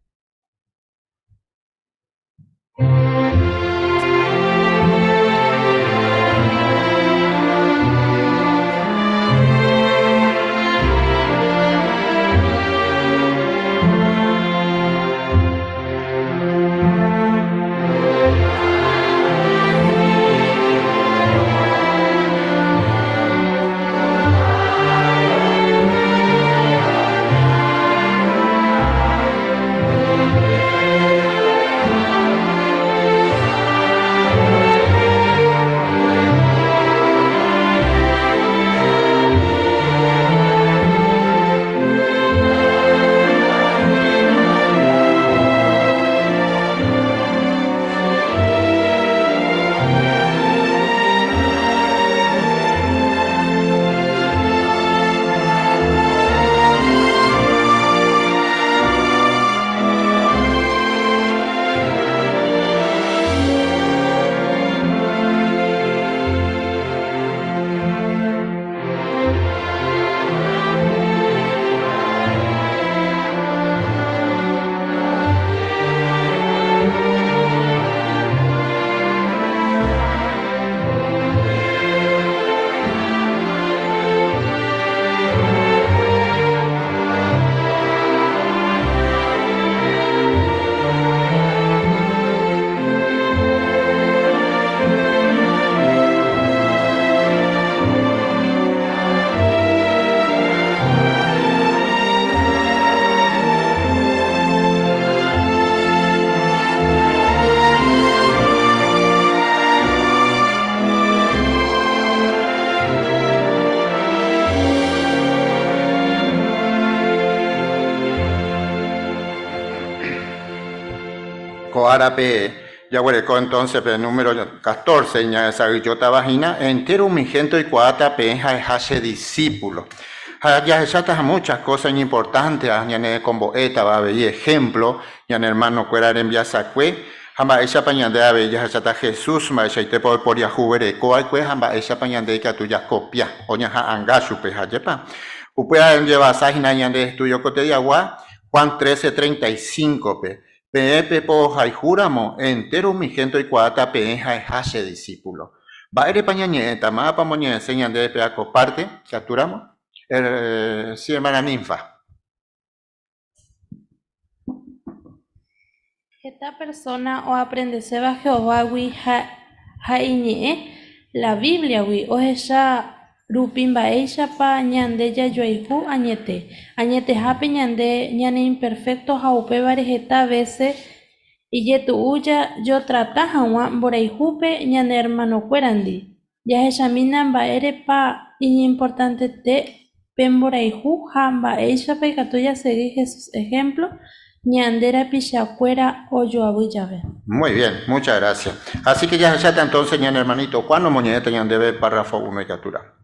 Speaker 3: Ko árape jaguereko entonces pe número 14 ñahesa'ỹijótava hína, Entéro umi hénte oikuaáta peẽ ha'eha che disípulo. Ha jahecháta muchas cosas iñimportánteva ñanerekombo'étava avei ehémplo ñane ermanokuéra rembiasakue ha mba'éichapa ñande avei jahecháta Jesús mba'eichaitépa oiporiahuvereko va'ekue ha mba'éichapa ñande ikatu jakopia o ñaha'anga chupe. Ajépa upéva ojevasa hína ñande estudio kotediagua Juan 13, 35-pe, Peẽ pepohayhúramo, entéro umi hénte oikuaáta peẽ ha'eha che disípulo. Mba'érepa ñañe'ẽta? Mávapa omoñe'ẽse ñandéve pe ako párte? Ikatúramo? Sí, hermana Ninfa.
Speaker 4: Heta persóna oaprendeséva Jehovágui ha Iñe'ẽ, la Bíbliagui, ohecha rupi mba'éichapa ñande jajoayhu añete. Añetehápe ñande ñaneimperfékto ha upévare heta vése ijetu'u jajotrata hag̃ua mborayhúpe ñane ermanokuérandi. Jahechamína mba'érepa iñimportantete pe mborayhu ha mba'éichapa ikatu jasegi Jesús ehémplo ñande rapichakuéra ojoavy jave.
Speaker 3: Muy bien, muchas gracias. Así que jahecháta entonces ñane hermanito Juan omoñe'ẽta ñandéve párrafo uno ikatúra.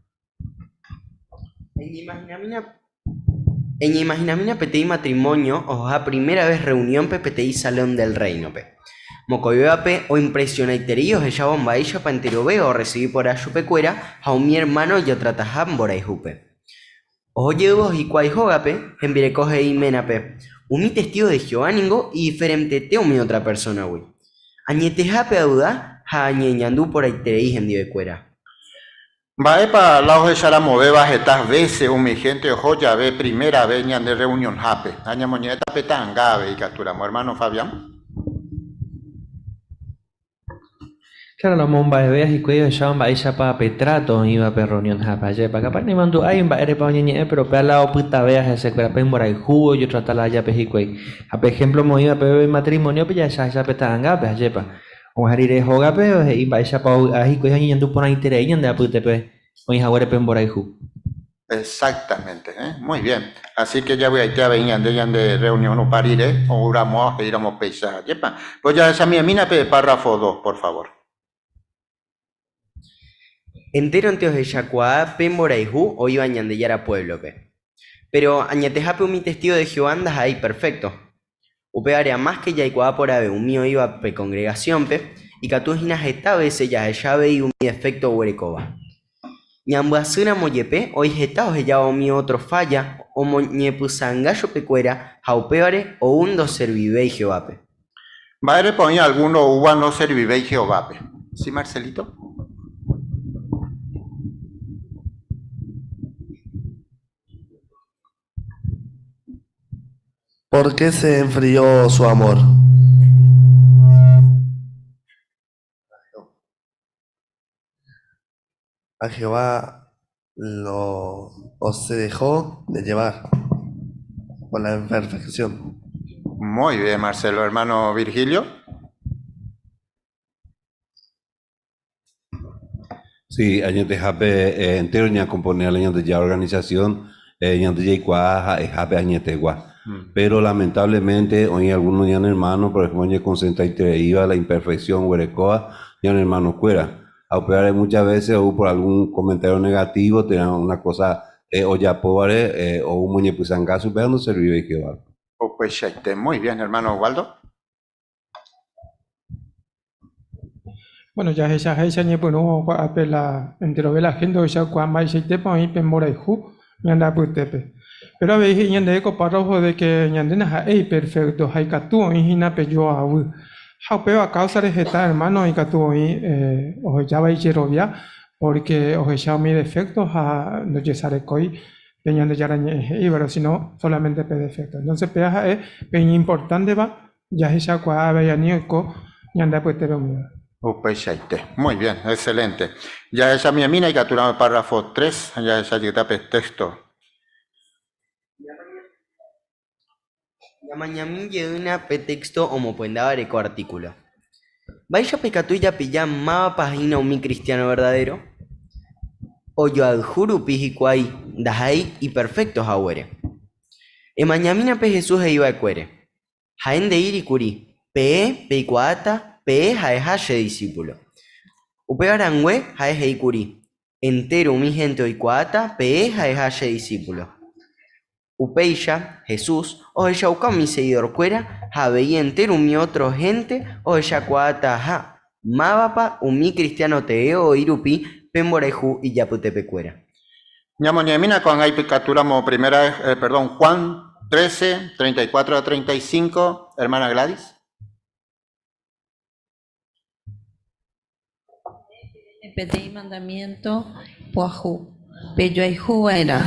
Speaker 5: Eñeimahinamína peteĩ matrimonio ohoha primera ves rreuniónpe peteĩ Salón del Réinope. Mokõivévape oimpresionaiterei ohechávo mba'éichapa enterove orresivi porã chupekuéra ha umi ermáno ojotrataha mborayhúpe. Oho jeývo hikuái hógape, hembireko he'i iménape, Umi testígo de Jehová ningo idiferentete umi ótra persónagui. Añetehápe avy'a ha añeñandu porãiterei hendivekuéra.
Speaker 3: Mba'épa la ohecharamovéva heta vése umi hénte oho jave primera ves ñande rreunionhápe? Ha ñamoñe'ẽta pe ta'anga avei ikatúramo. Ermáno Fabián.
Speaker 6: Claro, la omomba'evéva hikuái ohecháva mba'éichapa pe trato oĩva pe rreunionhápe. Ajépa, capaz naimandu'ái mba'érepa oñeñe'ẽ, péro pe la opytavéva hesekuéra, pe mborayhu ojotrata lájape hikuái. Ha pe ehémplo omoĩva pe matrimoniope jahechaháicha pe ta'angápe, ajépa. Og̃uahẽ rire hógape he'i mba'éichapa ovy'a hikuái ha oñeñandu porãiterei ñande apytépe oĩ haguére pe mborayhu.
Speaker 3: Exactamente, eh? Muy bien. Así que javy'aite avei ñande ñande reunión opa rire, ouramo he'íramo péicha. Ajépa? Péro jahechamiemína pe párrafo dos, por favor.
Speaker 5: Entéronte ohechakuaa pe mborayhu oĩva Ñandejára puévlope. Péro añetehápe umi testígo de Jehová ndaha'éi perfékto. Upévare amáske jaikuaa porãve umi oĩva pe kongregasiónpe, ikatu hína heta vése jahecha avei umi defékto oguerekóva. Ñambyasýramo jepe oĩ heta ohejáva umi ótro fálla omoñepysãnga chupekuéra ha upévare ou ndoservivéi Jehovápe.
Speaker 3: Mba'érepa oĩ algúno oúva ndoservivéi Jehovápe? Sí, Marcelito?
Speaker 7: ¿Por qué se enfrió su amor? A Jehová lo o se dejó de llevar por la imperfección.
Speaker 3: Muy bien, Marcelo. Hermano Virgilio.
Speaker 8: Sí, añetehápe entéro ñakompone la Ñandejára organización, ñande jaikuaa ha'ehápe añetegua. Péro lamentablemente oĩ alguno ñane hermano, por ejemplo, oñekonsentraitereíva la imperfección oguerekóva ñane hermanokuéra. Ha upévare muchas veces ou por algún comentario negativo térã una cosa ojapóvare ou omoñepysanga chupe ha ndoservivéi Jehovápe.
Speaker 3: Upeichaite. Muy bien, hermano Osvaldo.
Speaker 1: Bueno, jahechaháicha ñepyrũ ko'ápe la enterove la hénte ohechakuaa mba'eichaitépa oĩ pe mborayhu ñande apytépe. Péro avei he'i ñandéve ko párrafo de ke ñande ndaha'éi perfékto ha ikatu oĩ hína pe joavy. Ha upéva káusare heta ermáno ikatu oĩ ohejáva ijerovia pórke ohecha umi defékto ha ndojesarekói pe Ñandejára Ñe'ẽ he'ívare, síno sólamente pe defékto. Entónse péva ha'e pe iñimportánteva Jahechakuaa avei ani oiko ñande apytépe umíva.
Speaker 3: Upeichaite. Muy bien, excelente. Jahechamiemína ikatúramo párrafo tres ha jahecha jeyta pe texto.
Speaker 5: Ñamañami jeýna pe texto omopyendávare ko artículo. Mba'éichapa ikatu japilla mávapa hína umi kristiáno verdadéro? Ojoayhu rupi hikuái ndaha'éi iperfékto haguére. Emañamína pe Jesús he'i va'ekuére. Ha'e nde'íri kuri. Peẽ peikuaáta peẽ ha'eha che disípulo. Upéva rangue ha'e he'i kuri, Entéro umi hénte oikuaáta peẽ ha'eha che disípulo. Upéicha, Jesús ohechauka umi segidorkuéra ha avei entéro umi ótro hénte ohechakuaataha mávapa umi kristiáno tee oĩ rupi pe mborayhu ijapytepekuéra.
Speaker 3: Ñamoñe'ẽmína ko'ág̃a ipykatúramo primera, eh, perdón, Juan 13, 34 a 35, hermana Gladys.
Speaker 9: Peteĩ mandamiento pyahu, pejoayhu va'erã.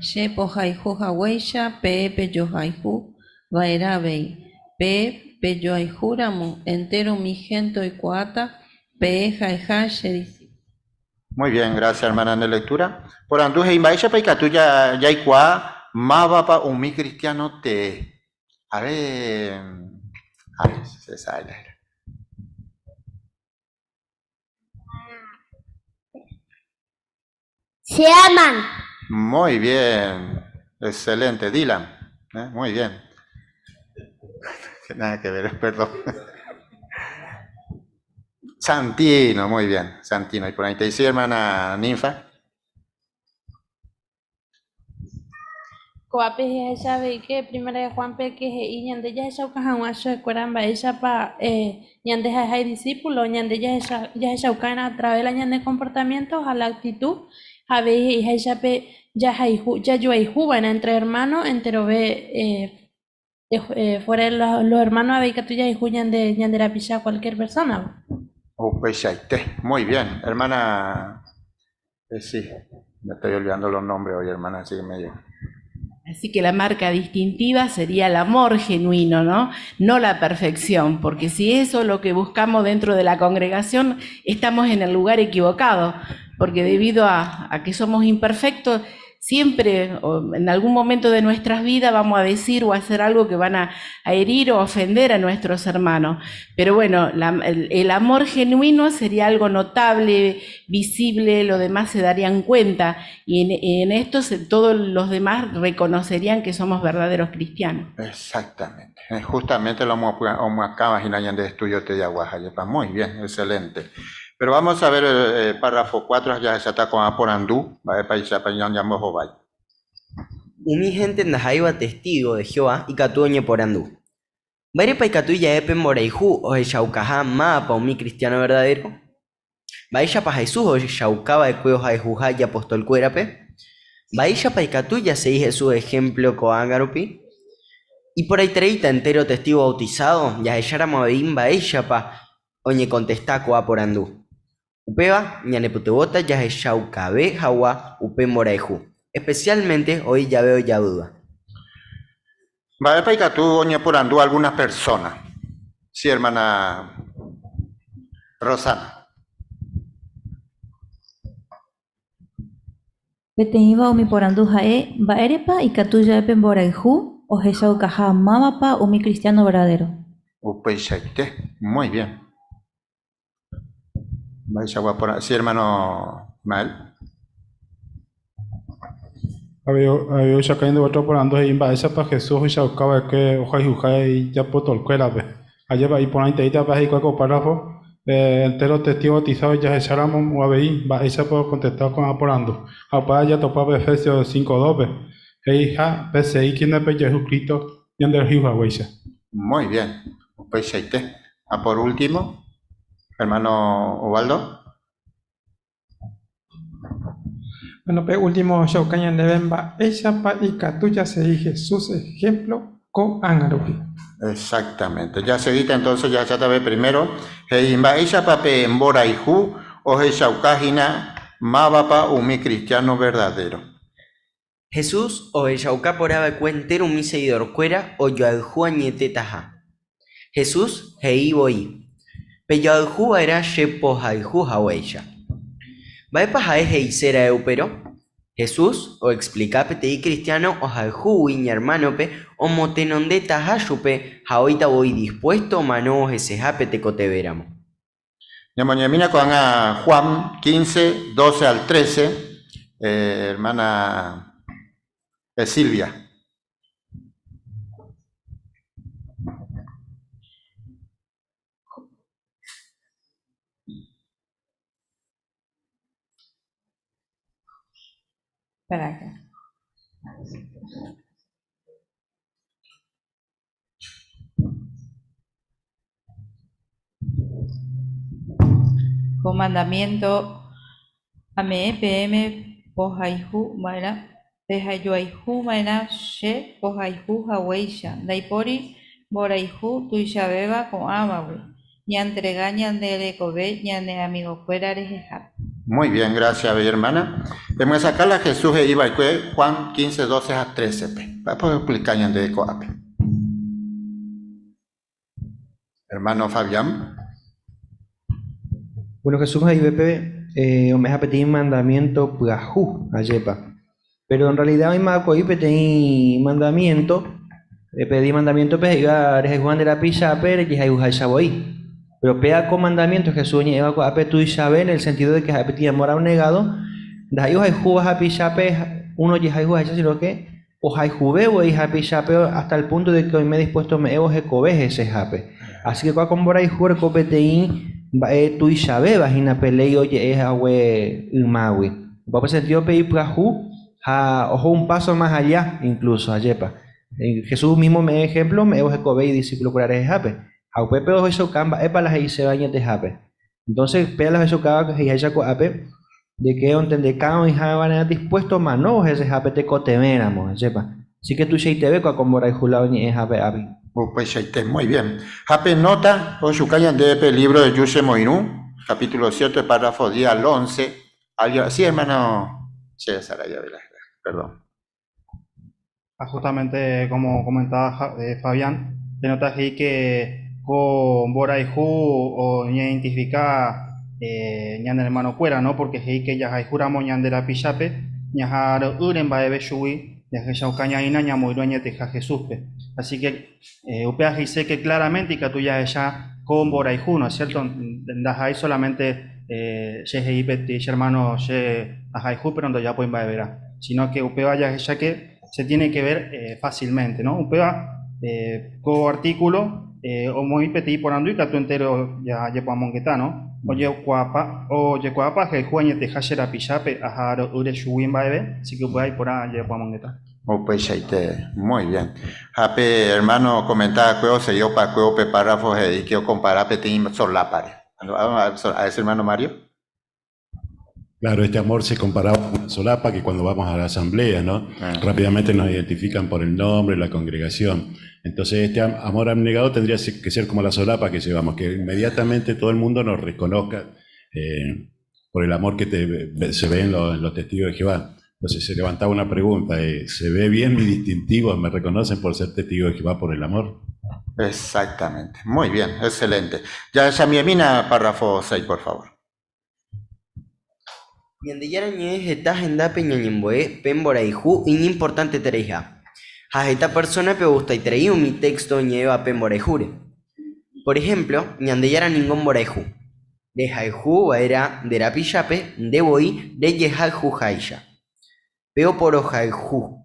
Speaker 9: Che pohayhu haguéicha peẽ pejohayhu va'erã avei. Peẽ pejoayhúramo, entéro umi hénte oikuaáta peẽ ha'eha che disípulo.
Speaker 3: Muy bien, gracias hermana nde lectura. Porandu he'i mba'éichapa ikatu jaikuaa mávapa umi cristiano tee. A ver, a ver, se sabe la era.
Speaker 10: Se aman.
Speaker 3: Muy bien, excelente, Dylan. ¿Eh? Muy bien. Nada que ver, perdón. Santino, muy bien, Santino. Y por ahí te dice, hermana Ninfa.
Speaker 4: Ko'ápe jahecha avei ke Primera de Juan-pe ke he'i ñande jahechauka hag̃ua chupekuéra mba'éichapa ñande ha'eha idisípulo, ñande jahechauka'erã a través la ñane comportamiento ha la actitud, ha avei he'iháicha pe jahayhu, jajoayhuva'erã entre hermano enterove fuera de los hermanos avei katu jahayhu ñande, ñande rapicha cualquier persona.
Speaker 3: Upeichaite, muy bien, hermana sí, me estoy olvidando los nombres hoy, hermana, así que medio.
Speaker 11: Así que la marca distintiva sería el amor genuino, ¿no? No la perfección, porque si eso es lo que buscamos dentro de la congregación, estamos en el lugar equivocado, porque debido a que somos imperfectos, siempre o en algún momento de nuestras vidas vamos a decir o hacer algo que van a herir o ofender a nuestros hermanos. Pero bueno, el amor genuino sería algo notable, visible, los demás se darían cuenta y en esto todos los demás reconocerían que somos verdaderos cristianos.
Speaker 3: Exactamente. Justamente lo acaba de estudio de Aguaja. Muy bien, excelente. Pero vamos a ver el párrafo 4, ya se está con Aporandú, va a país
Speaker 5: Umi hénte ndaha'éiva testígo de Jehová ikatu oñeporandu, Mba'érepa ikatu ja'e pe mborayhu ohechaukaha mávapa umi kristiáno verdadéro? Mba'éichapa Jesús ohechauka va'ekue ohayhuha ijapostolkuérape? Mba'éichapa ikatu jasegi Jesús ehémplo ko'ág̃a rupi? Iporãitereíta entéro testígo bautisádo jahecháramo avei mba'éichapa oñekontesta ko'ã porandu. Upéva ñanepytyvõta jahechaukave hag̃ua upe mborayhu, espesiálmente oĩ jave ojavýva.
Speaker 3: Mba'épa ikatu oñeporandu algúna persóna? Sí, ermána Rosana.
Speaker 12: Peteĩva umi porandu ha'e, Mba'érepa ikatu ja'e pe mborayhu ohechaukaha mávapa umi kristiáno verdadéro?
Speaker 3: Upeichaite. Muy bien. Mba'eichagua porã. Sí, hermano Ismael.
Speaker 1: Avei ohechauka ñande ótro porandu he'i mba'éichapa Jesús ohechauka va'ekue ohayhuha ijapostolkuérape. Ajépa iporãiteítapa he'ikuaa ko párrafo, Entéro testígo bautizado jahecháramo avei mba'éichapa okontesta ko'ã porandu. Ha upéva jatopa pe Efesios 5:2-pe, he'iha, Peseíkena pe Jehu Cristo ñanderayhu haguéicha.
Speaker 3: Muy bien, upeichaite. Ha por último, hermano Ubaldo.
Speaker 1: Bueno, pe último ohechauka ñandéve mba'éichapa ikatu jasegi Jesús ehémplo ko'ág̃a rupi.
Speaker 3: Exactamente. Jasegíta entonces jahecháta pe primero, he'i mba'éichapa pe mborayhu ohechauka hína mávapa umi kristiáno verdadéro.
Speaker 5: Jesús ohechauka porã va'ekue entéro umi segidorkuéra ojoayhu añetetaha. Jesús he'i voi, Pejoayhu va'erã che pohayhu haguéicha. Mba'épa ha'e he'ise ra'e upérõ? Jesús oexplika peteĩ kristiáno ohayhúgui iñermánope omotenondetaha chupe ha oĩta voi dispuésto omano hesehápe tekotevẽramo.
Speaker 3: Ñamoñe'ẽmína ko'ág̃a Juan 15, 12 al 13, hermana Silvia.
Speaker 12: Espera acá. Ko mandamiento ame'ẽ peẽme pohayhu va'erã, pejoayhu va'erã che pohayhu haguéicha. Ndaipóri mborayhu tuichavéva ko'ãvagui. Ñantrega ñande rekove ñane amigokuéra rehehápe.
Speaker 3: Muy bien, gracias, bella hermana. Emyesakã la Jesús he'iva'ekue Juan 15, 12 ha 13-pe. Mba'épa oexplika ñandéve ko'ápe? Hermano Fabián.
Speaker 6: Bueno, Jesús he'ivépe ome'ẽha peteĩ mandamiento pyahu, ajépa. Pero en realidad oĩmava'ekue peteĩ mandamiento, pe mandamiento-pe he'íva rehayhúva nde rapichápe rejehayhuháicha voi. Pero péva ko mandamiento Jesús oñe'ẽva ko'ápe tuichave en el sentido de que ha'e peteĩ amor abnegado, ndaha'éi ohayhúva hapichápe uno ojehayhuháicha, sino que ohayhuve voi hapichápe hasta el punto de que oime dispuesto ome'ẽvo hekove hesehápe. Así que kóa ko mborayhu oreko peteĩ mba'e tuichavéva hína pe léi oje'e hague ymágui. Upéva sentido pe ipyahu ha oho un paso más allá incluso, ajépa. Jesús mismo ome'ẽ ejemplo ome'ẽvo hekove idiscípulo-kuéra rehehápe. Ha upépe ohechauka mba'épa la he'iséva añetehápe. Entonces, péva la ohechaukáva he'iháicha ko'ápe, de que ontendeka oĩha va'erã dispuesto omanóvo hesehápe tekotevẽramo, ajépa. Así que tuichaiteve kua ko mborayhu la oñe'ẽhápe ápe.
Speaker 3: Upeichaite, muy bien. Ha pe nota ohechuka ñandéve pe libro de Ju Chemoirũ, capítulo 7, párrafo 10 al 11. Alguien, sí, hermano César, allá ve la, perdón.
Speaker 10: Ah, justamente como comentaba Fabián, se nota ahí que ko mborayhu oñeidentifica ñane hermano-kuéra, ¿no? Porque he'i que jahayhúramo ñande rapichápe, ñaharo'ýre mba'eve chugui, jahechauka ñaína ñamoirũ añeteha Jesúspe. Así que upéva he'ise que claramente ikatu jahecha ko mborayhu, ¿no es cierto? Ndaha'éi solamente che he'i peteĩ che hermano che ahayhu, pero ndojapói mba'everã, sino que upéva jahecha que se tiene que ver fácilmente, ¿no? Upéva ko artículo omoĩ peteĩ porandu ikatu entero jajepoamongeta, ¿no? Ojekuaápa, ojekuaápa ahayhu añeteha che rapichápe aharo'ýre chugui mba'eve, así que upéva iporã jajepoamongeta.
Speaker 3: Upeichaite, muy bien. Ha pe hermano okomenta'akue osegi opakuévo pe párrafo he'i que okompara peteĩ solápare. A ese hermano Mario.
Speaker 8: Claro, este amor se comparaba con una solapa que cuando vamos a la asamblea, ¿no? Rápidamente nos identifican por el nombre, la congregación. Entonces este amor abnegado tendría que ser como la solapa que llevamos, que inmediatamente todo el mundo nos reconozca por el amor que se ve en los testigos de Jehová. Entonces se levantaba una pregunta, ¿se ve bien mi distintivo? ¿Me reconocen por ser testigo de Jehová por el amor?
Speaker 3: Exactamente, muy bien, excelente. Ya esa mi mina, párrafo 6, por favor.
Speaker 5: Ñandejára Ñe'ẽ heta hendápe ñañembo'e pe mborayhu iñimportantetereiha. Ha heta persónape ogustaiterei umi texto oñe'ẽva pe mborayhúre. Por ehémplo, Ñandejára ningo mborayhu. Rehayhu va'erã nde rapichápe nde voi rejehayhuháicha. Pe oporohayhu.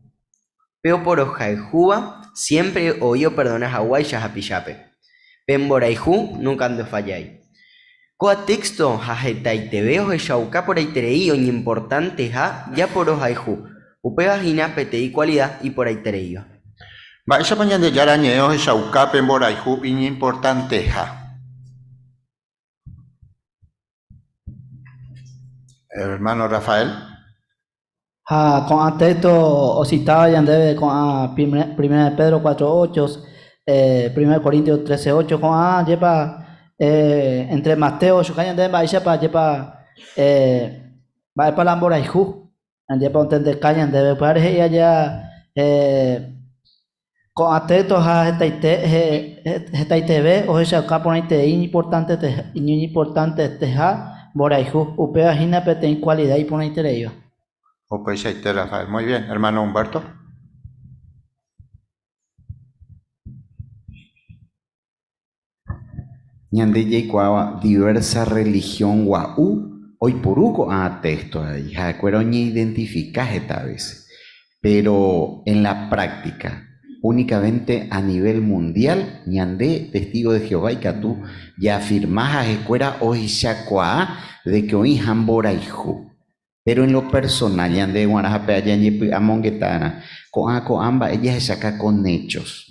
Speaker 5: Pe oporohayhúva siémpre oĩ operdona haguáicha hapichápe. Pe mborayhu núnka ndofallái. Ko'ã téxto ha hetaiteve ohechauka porãiterei oñeimportanteha japorohayhu, upéva hína peteĩ kualida iporãitereíva.
Speaker 3: Mba'éichapa Ñandejára Ñe'ẽ ohechauka pe mborayhu iñimportanteha? Hermano Rafael.
Speaker 13: Ha ko'ã texto ocitáva ñandéve ko'ã Primera de Pedro 4.8, Primera de Corintios 13.8, ko'ã jepa entre Mateo ochuka ñandéve mba'éichapa jepa mba'épa la mborayhu, jepa ontendeka ñandéve. Upévare he'i aja ko'ã texto ha hetaite hetaiteve ohechauka porãiterei iñimportanteha mborayhu, upéva hína peteĩ kualida iporãitereíva.
Speaker 3: Upeichaite, Rafael. Muy bien. Hermano Humberto.
Speaker 14: Ñande jaikuaáva diversa religión gua'u oiporu ko'ã texto avei, ha'ekuéra oñeidentifika heta vece. Pero en la práctica, únicamente a nivel mundial, ñande testigo de Jehová ikatu jaafirma ha'ekuéra ohechakuaa de que oĩha mborayhu. Pero en lo personal ñande g̃uarã ha pe ajañepy'amongeta'arã, ko'ã ko'ã mba'e jahechaka con hechos.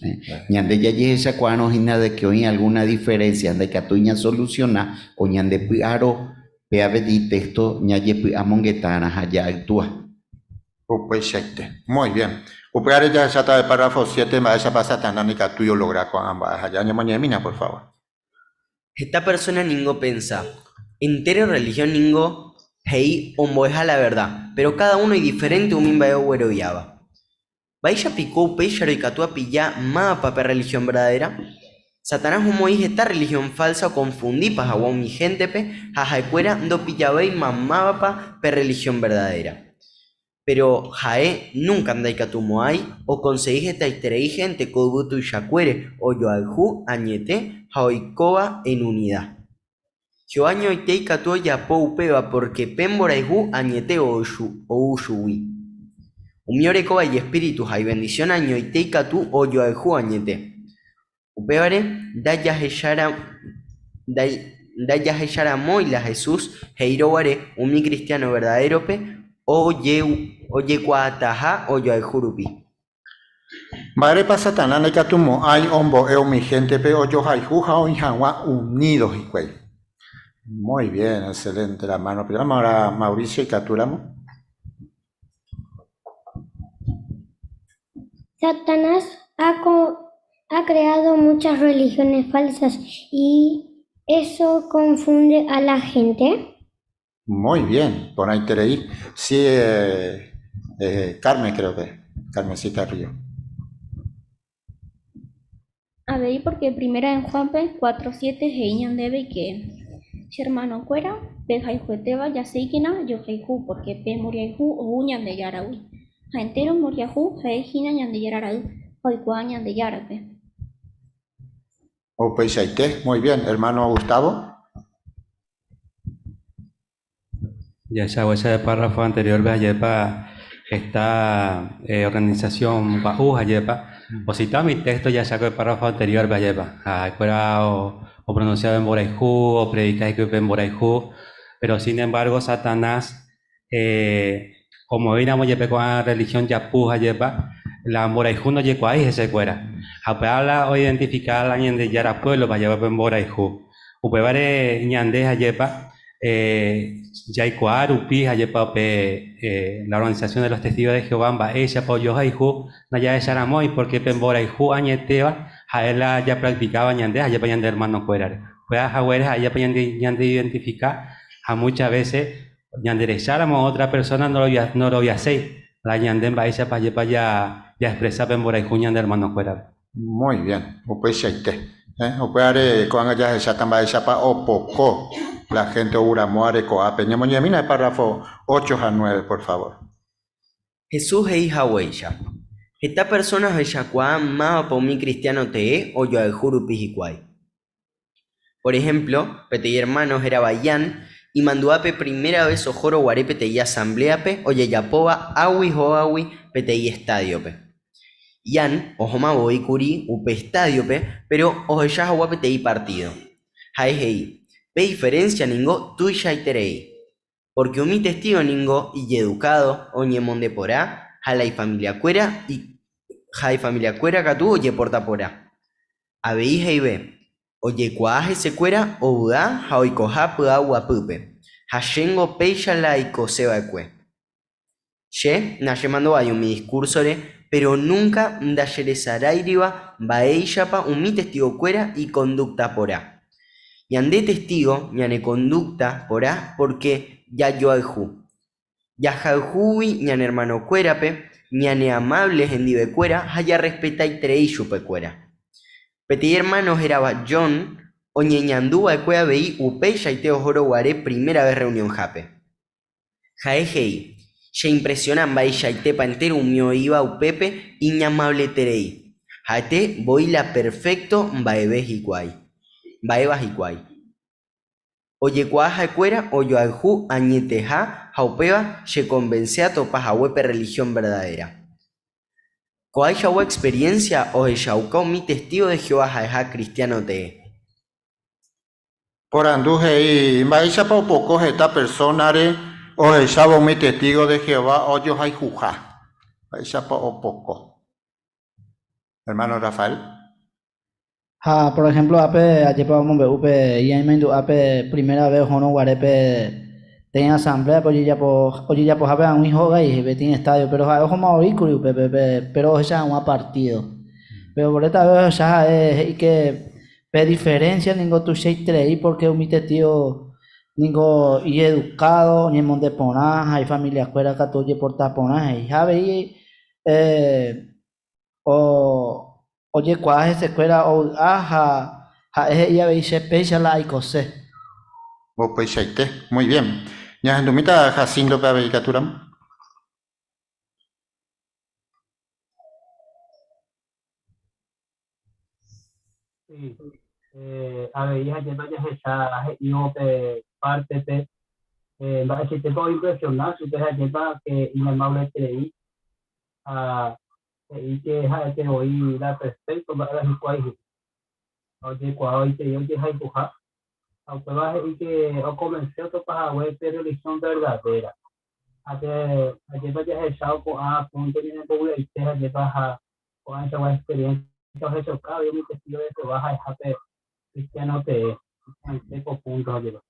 Speaker 14: Ñande jajehechakuaárõ hína de que oĩ alguna diferencia ndaikatúi ñasoluciona ko ñande py'aro, péa peteĩ texto ñajepy'amongeta'arã ha ja'actua.
Speaker 3: Upeichaite. Muy bien. Upévare jahecháta pe párrafo siete mba'éichapa Satanás ndaikatúi ologra ko'ã mba'e ha ñañemoñe'ẽmína, por favor.
Speaker 5: Heta persona ningo opensa, Entéro rrelihión ningo he'i ombo'eha la verda, péro káda uno idiferénte umi mba'e ogueroviáva. Mba'éicha piko upéicharõ ikatu apilla mávapa pe rrelihión verdadéra? Satanás omoĩ heta rrelihión fálsa okonfundipa hag̃ua umi héntepe ha ha'ekuéra ndopillavéima mávapa pe rrelihión verdadéra. Péro ha'e núnka ndaikatumo'ãi okonsegi hetaiterei hénte ko yvy tuichakuére ojoayhu añete ha oikóva en unida. Jehová añoite ikatu ojapo upéva pórke pe mborayhu añete ou chugui. Umi orekóva ijespíritu ha ivendisión añoite ikatu ojoayhu añete. Upévare ndajahecharamói la Jesús he'írõ guare umi kristiáno verdaderópe ojekuaataha ojoayhu rupi.
Speaker 3: Mba'érepa Satanás ndaikatumo'ãi ombo'e umi héntepe ojohayhu ha oĩ hag̃ua unído hikuái? Muy bien, excelente la mano. Pero vamos ahora Mauricio ikatúramo.
Speaker 15: Satanás ha, ha creado muchas religiones falsas y eso confunde a la gente.
Speaker 3: Muy bien, porãiterei. Sí, eh, eh, Carmen creo que, Carmencita Río.
Speaker 16: Avei pórke Primera en Juan-pe 4, 7 he'i ñandéve ke, Che ermanokuéra, pehayhuetéva jaséikena johayhu, pórke pe mboriahu ou Ñandejáragui. Ha entéro mboriahu ha'e hína Ñandejára ra'y ha oikuaa Ñandejárape.
Speaker 3: Upeichaite, muy bien, hermano Gustavo.
Speaker 6: Jahechaguáicha pe párrafo anterior-pe ajépa heta organización gua'u ajépa ocita umi texto jahecha ko párrafo anterior-pe ajépa ha ha'ekuéra opronuncia pe mborayhu, opredika hikuái pe mborayhu, pero sin embargo Satanás omoĩramo jepe ko'ã religión japu ajépa la mborayhu ndojekuaái hesekuéra ha upéva la oidentifika la Ñandejára pueblo-pe ajépa pe mborayhu. Upévare ñande ajépa jaikuaa rupi ajépa pe la Organización de los Testigos de Jehová mba'éichapa ojohayhu ndajahecharamói pórke pe mborayhu añetéva ha'e la japractikáva ñande ajépa ñande hermanokuérare. Upéva haguére ha'éjapa ñande identifika ha muchas veces ñanderecháramo otra persona ndoroviaséi la ñande mba'éichapa ajépa jaexpresa pe mborayhu ñande hermanokuérape.
Speaker 3: Muy bien, upeichaite. Eh, upévare ko'ág̃a jahecháta mba'éichapa opoko la gente ouramo'ãre ko'ápe. Ñamoñe'ẽmína el párrafo 8 ha 9, por favor.
Speaker 5: Jesús he'i haguéicha, heta persóna ohechakuaa mávapa umi kristiáno tee ojoayhu rupi hikuái. Por ehémplo, peteĩ ermáno hérava Ian imandu'a pe primera ves ohórõ guare peteĩ asambléape ojejapóva águi hógagui peteĩ estádiope. Ian ohóma voi kuri upe estádiope péro ohecha hag̃ua peteĩ partído. Ha'e he'i, Pe diferénsia ningo tuichaiterei. Pórke umi Testígo ningo ijedukádo, oñemonde porã ha la ifamiliakuéra ha ifamiliakuéra katu ojeporta porã. Avei he'ive, Ojekuaa hesekuéra ovy'a ha oikoha py'aguapýpe, ha chéngo péicha la aikose va'ekue. Che nachemandu'ái umi diskúrsore, péro núnka ndacheresaráiriva mba'éichapa umi Testigokuéra ikondúkta porã. Ñande Testígo ñanekondúkta porã pórke jajoayhu. Jahayhúgui ñane ermanokuérape, ñaneamávle hendivekuéra ha jarrespetaiterei chupekuéra. Peteĩ ermáno hérava John oñeñandu va'ekue avei upeichaite ohórõ guare primera ves rreunionhápe. Ha'e he'i, Cheimpresiona mba'eichaitépa entéro umi oĩva upépe iñamavleterei. Ha'ete voi la perfékto mba'eve hikuái. Mba'éva hikuái. Ojekuaa ha'ekuéra ojoayhu añeteha ha upéva chekonvense atopa hague pe rrelihión verdadéra. Ko'ãichagua experiénsia ohechauka umi testígo de Jehová ha'eha kristiáno tee.
Speaker 3: Porandu he'i, Mba'éichapa opoko heta persónare Ohechávo umi testígo de Jehová ojohayhuha, mba'éichapa opoko? Hermano Rafael.
Speaker 13: Ha por ejemplo ápe ajépa omombe'u pe iñaimaindu'a pe primera vez ohórõ guare pe peteĩ asamblea-pe ojejapo ojejapohápe ag̃ui hógai peteĩ estadio pero ha'e ohóma oĩkuri upépe pe péro ohecha hag̃ua partido. Péro por esta vez ohecha ha'e he'i ke pe diferencia ningo tuichaiterei porque umi testigo ningo ijeducado, oñemonde porã ha ifamiliakuéra katu ojeporta porã he'i. Ha avei ojekuaa hesekuéra ovy'a ha ha'e he'i avei che péicha la aikose.
Speaker 3: Upeichaite. Muy bien. Ñahendumíta Jacinto-pe avei ikatúramo.
Speaker 17: Sí. Avei ajépa jahecha he'ívo pe pártepe mba'eichaitépa oimpresiona chupe ajépa ke iñamableterei ha he'i ke ha'ete voi la perfékto mba'éva hikuái he'i. Ha ojekuaa oitei ojehayhuha ha upéva he'i ke okonvense otopa hague pe rrelihión verdadéra. Ha pe ajépa jahecha ko'ã púnto ñanembovy'aite ajépa ha ko'ãichagua experiencia ohechauka avei umi testigo de Jehová ha'eha pe cristiano tee. Iporãite ko punto ajépa.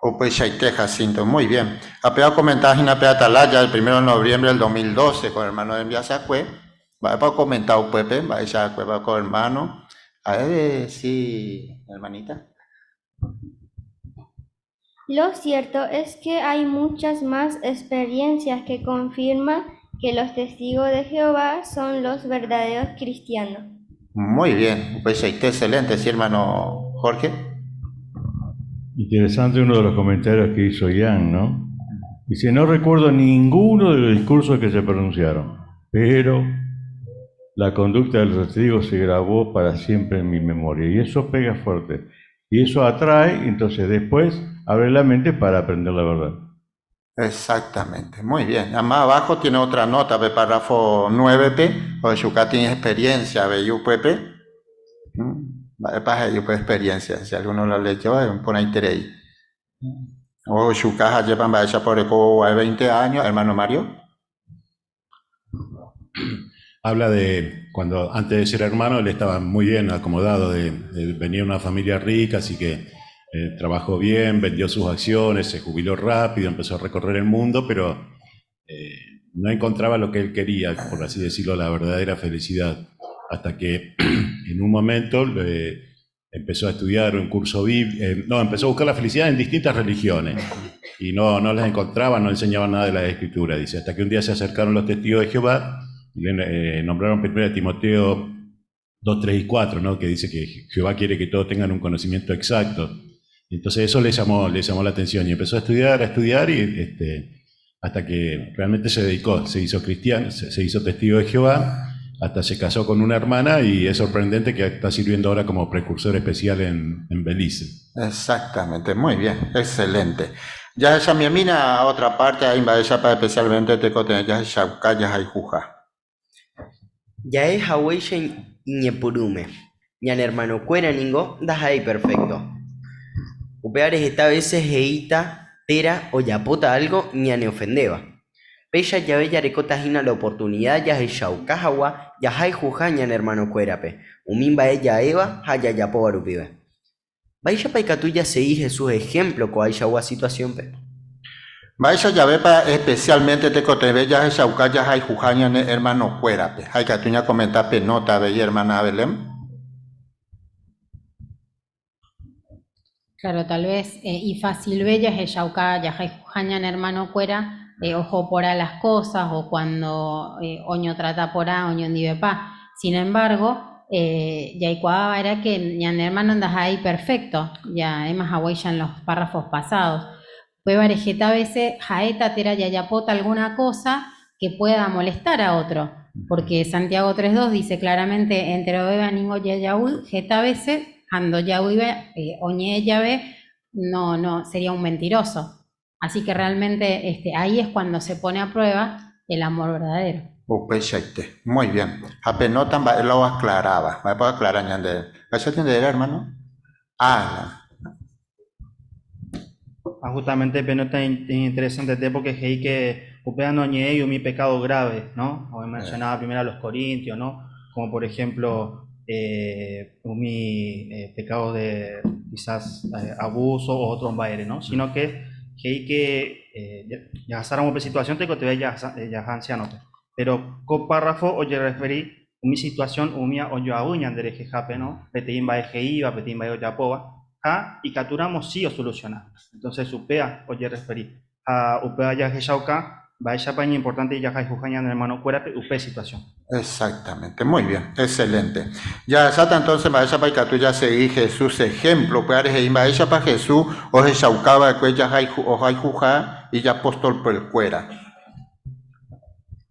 Speaker 3: Upeichaite, Jacinto. Muy bien. Ha péva okomenta hína pe Atalaya el primero de noviembre del 2012 ko hermano rembiasakue. Mba'épa okomenta upépe? Mba'eichakuépa ko hermano? Ha'e sí, hermanita.
Speaker 18: Lo cierto es que hay muchas más experiencias que confirman que los testigos de Jehová son los verdaderos cristianos.
Speaker 3: Muy bien, upeichaite, excelente, sí, hermano Jorge.
Speaker 2: Interesante uno de los comentarios que hizo Ian, ¿no? Dice, no recuerdo ninguno de los discursos que se pronunciaron, pero la conducta de los testigos se grabó para siempre en mi memoria. Y eso pega fuerte. Y eso atrae, entonces después abre la mente para aprender la verdad.
Speaker 3: Exactamente, muy bien. Más abajo tiene otra nota, pe párrafo 9p, ohechuka tiene experiencia, avei upépe. Mba'épa he'i upe experiencia? Si alguno la leyó, iporãiterei. Ohechuka ajépa mba'éichapa oreko 20 años, hermano Mario.
Speaker 19: Habla de cuando antes de ser hermano él estaba muy bien acomodado, de, de venía de una familia rica, así que eh, trabajó bien, vendió sus acciones, se jubiló rápido, empezó a recorrer el mundo, pero eh, no encontraba lo que él quería, por así decirlo, la verdadera felicidad. Hasta que en un momento eh, empezó a estudiar un curso bíblico, no, empezó a buscar la felicidad en distintas religiones y no, no las encontraba, no enseñaban nada de la escritura, dice, hasta que un día se acercaron los testigos de Jehová y le eh, nombraron primero a Timoteo 2, 3 y 4, ¿no? que dice que Jehová quiere que todos tengan un conocimiento exacto. Entonces eso le llamó, le llamó la atención y empezó a estudiar, a estudiar y este, hasta que realmente se dedicó, se hizo cristiano, se, se hizo testigo de Jehová, hasta se casó con una hermana y es sorprendente que está sirviendo ahora como precursor especial en, en Belice.
Speaker 3: Exactamente, muy bien, excelente. Jahechamiemína otra parte ha mba'éichapa especialmente tekotevẽ jahechauka jahayhuha.
Speaker 5: Ja'e haguéicha iñepyrũme, ñane ermanokuéra ningo ndaha'éi perfékto. Upévare heta vése he'íta térã ojapóta álgo ñaneofendéva. Péicha jave jarekóta hína la oportunida jahechauka hag̃ua jahayhuha ñane ermanokuérape umi mba'e ja'éva ha jajapóva rupive. Mba'éichapa ikatu jasegi Jesús ehémplo ko'ãichagua situasiónpe?
Speaker 3: Mba'éicha javépa espesiálmente tekotevẽ jahechauka jahayhuha ñane ermanokuérape? Ha ikatu ñakomenta pe nóta avei, ermána Belén.
Speaker 20: Claro, tal vez ifasilve jahechauka jahayhuha ñane ermanokuéra oho porã las cosas o cuando oñotrata porã oñondivepa. Sin embargo, jaikuaava'erã que ñane hermano ndaha'éi perfecto, ja'éma haguéicha en los párrafos pasados. Upévare heta vece ha'éta térã jajapóta alguna cosa que pueda molestar a otro, porque Santiago 3.2 dice claramente enterovéva ningo jajavy heta vece ha ndojavýiva oñe'ẽ jave no, no, sería un mentiroso. Así que realmente este, ahí es cuando se pone a prueba el amor verdadero.
Speaker 3: Upeichaite. Muy bien. Ha pe nota mba'e la oaclaráva. Mba'épa oaclara ñande. Mba'éicha ñande réra, hermano? Alan.
Speaker 10: Ha justamente pe nota interesantete porque he'i que upéva noñe'ẽi umi pecado grave, ¿no? Como mencionaba primero a los Corintios, ¿no? Como por ejemplo umi pecado de quizás abuso o otro mba'ére, ¿no? Sino que he'i que jahasáramo pe situación tekotevẽ jaha anciano-pe. Pero ko párrafo ojereferi umi situación umía ojoavy ñande rehehápe, ¿no? Peteĩ mba'e he'íva, peteĩ mba'e ojapóva, ha ikatúramo sí osoluciona. Entonces upéva ojereferi. Ha upéva jahechauka mba'éichapa iñimportante jahayhuha ñane hermano-kuérape upe situación.
Speaker 3: Exactamente, muy bien, excelente. Jahecháta entonces mba'éichapa ikatu jasegi Jesús ejemplo, upévare he'i mba'éichapa Jesús ohechauka va'ekue ohayhuha ijapostolkuéra.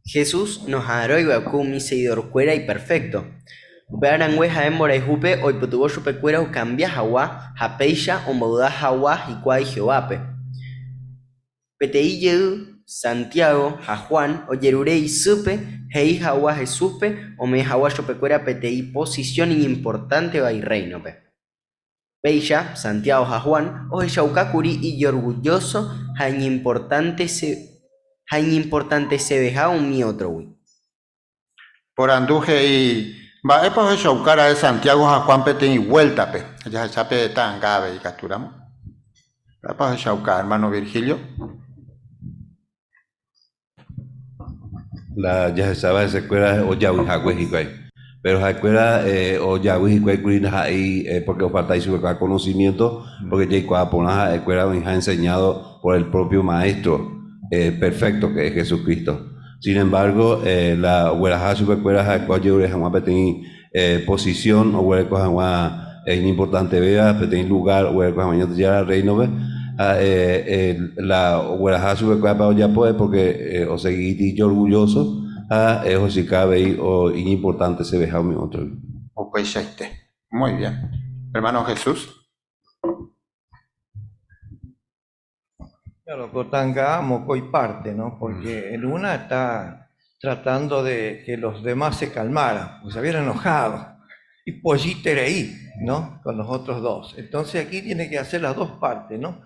Speaker 5: Jesús noha'arõi va'ekue umi seguidorkuéra iperfecto. Upe arangue ha'e mborayhúpe oipytyvõ chupekuéra okambia hag̃ua ha péicha ombovy'a hag̃ua hikuái Jehovápe. Peteĩ jey Santiago ha Juan ojerure isýpe he'i hag̃ua Jesúspe ome'ẽ hag̃ua chupekuéra peteĩ posición iñimportánteva irréinope. Péicha Santiago ha Juan ohechaukákuri ijorgulloso ha iñimportanteseveha umi ótrogui.
Speaker 3: Porandu he'i, Mba'épa ohechaukára'e Santiago ha Juan peteĩ vuéltape? Jahecha pe ta'anga avei ikatúramo. Mba'épa ohechauka, hermano Virgilio?
Speaker 8: La jahecháva hesekuéra ojavy hague hikuái. Péro ha'ekuéra ojavy hikuái kuri ndaha'éi pórke ofalta ichupekuéra conocimiento, pórke jaikuaa porã ha'ekuéra oĩha enseñado por el propio maestro perfecto que es Jesucristo. Sin embargo, la ogueraha chupekuéra ha'ekuéra ojerure hag̃ua peteĩ posición oguereko hag̃ua iñimportantevéva peteĩ lugar oguereko hag̃ua Ñandejára Rréinope, ha la ogueraha chupekuéra pe ojapo es porque osegíti ijorgulloso ha ohechauka avei iñimportanteseveha umi ótrogui.
Speaker 3: Upeichaite. Muy bien. Hermano Jesús.
Speaker 21: Claro, ko ta'anga mokõi parte, ¿no? Porque en una está tratando de que los demás se calmaran, porque se habían enojado. Y polliterei, ¿no? Con los otros dos. Entonces aquí tiene que hacer las dos partes, ¿no?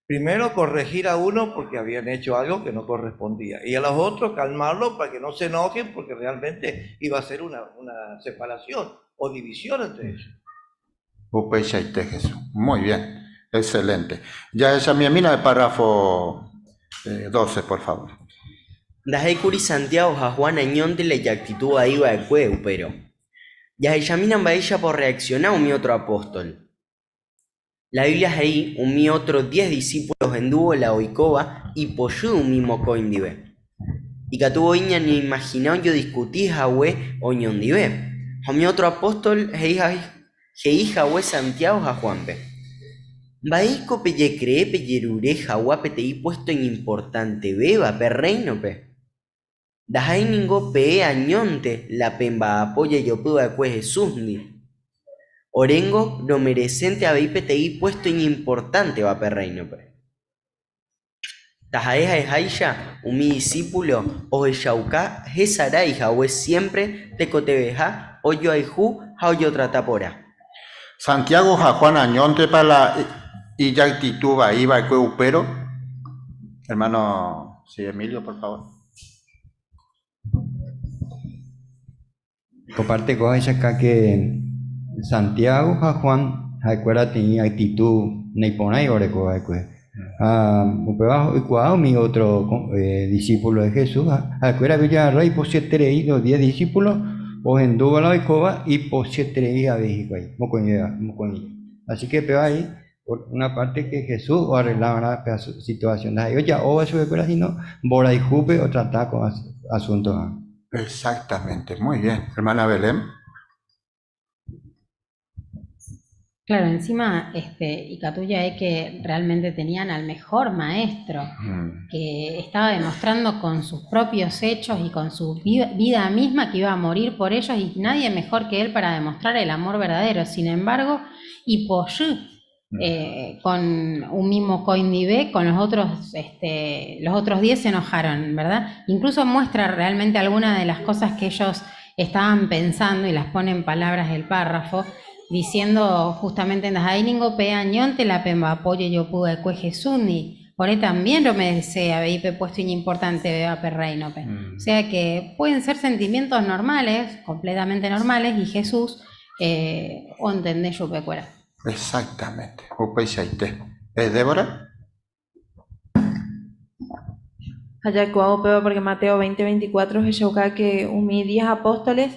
Speaker 21: Primero corregir a uno porque habían hecho algo que no correspondía. Y a los otros calmarlos para que no se enojen porque realmente iba a ser una, una separación o división entre ellos.
Speaker 3: Upeichaite Jesús. Muy bien. Excelente. Jahechamiemína el párrafo 12, por favor.
Speaker 5: Ndaha'éikuri Santiago ha Juan añónte la ijactitud vai va'ekue upérõ. Jahechamína mba'éichapa orreacciona umi ótro apóstol. La Biblia he'i umi ótro diez disípulo ohendúvo la oikóva ipochy umi mokõi ndive. Ikatu voi ñaneimagina ojodiskuti hague oñondive, ha umi ótro apóstol he'i hague Santiago ha Juánpe, Mba'éiko pejekree pejerure hag̃ua peteĩ puésto iñimportantevéva pe Rréinope? Ndaha'éi ningo peẽ añónte la pemba'apo jejopy va'ekue Jesúsndi. Oréngo romeresénte avei peteĩ puésto iñimportánteva pe Rréinope. Taha'e ha'eháicha umi disípulo ohechauka hesarái hague siémpre tekotevẽha ojoayhu ha ojotrata porã.
Speaker 3: Santiago ha Juan añóntepa la ijactitud vai va'ekue upérõ? Hermano, sí, Emilio, por favor.
Speaker 22: Ko parte ko ahechaka que Santiago ha Juan ha'ekuéra teĩ actitud naiporãi oreko va'ekue. Ha upéva oikuaa umi otro discípulo de Jesús ha ha'ekuéra ojagarra ipochyeterei los diez discípulos ohendúva la oikóva ipochyeterei avei hikuái mokõivéva mokõi. Así que péva ahí por una parte que Jesús oarregla va'erã pe situación ndaha'éi oja'óva chupekuéra sino mborayhúpe otrata ko asunto.
Speaker 3: Exactamente, muy bien. Hermana Belén.
Speaker 20: Claro, encima este, ikatu ja'e que realmente tenían al mejor maestro, que estaba demostrando con sus propios hechos y con su vida misma que iba a morir por ellos y nadie mejor que él para demostrar el amor verdadero. Sin embargo, ipochy con umi mokõi ndive, con los otros 10 se enojaron, ¿verdad? Incluso muestra realmente algunas de las cosas que ellos estaban pensando y las pone en palabras del párrafo. Diciendo justamente ndaha'éi ningo pe añónte la pemba'apo jejopy va'ekue Jesúsndi, ore también romerece avei pe puesto iñimportantevéva pe Reino-pe. O sea que pueden ser sentimientos normales, completamente normales, y Jesús eh, ontende chupekuéra.
Speaker 3: Exactamente. Upeichaite. Eh, Débora?
Speaker 7: Ha jaikuaa upéva porque Mateo 20, 24 ohechauka que umi diez apóstoles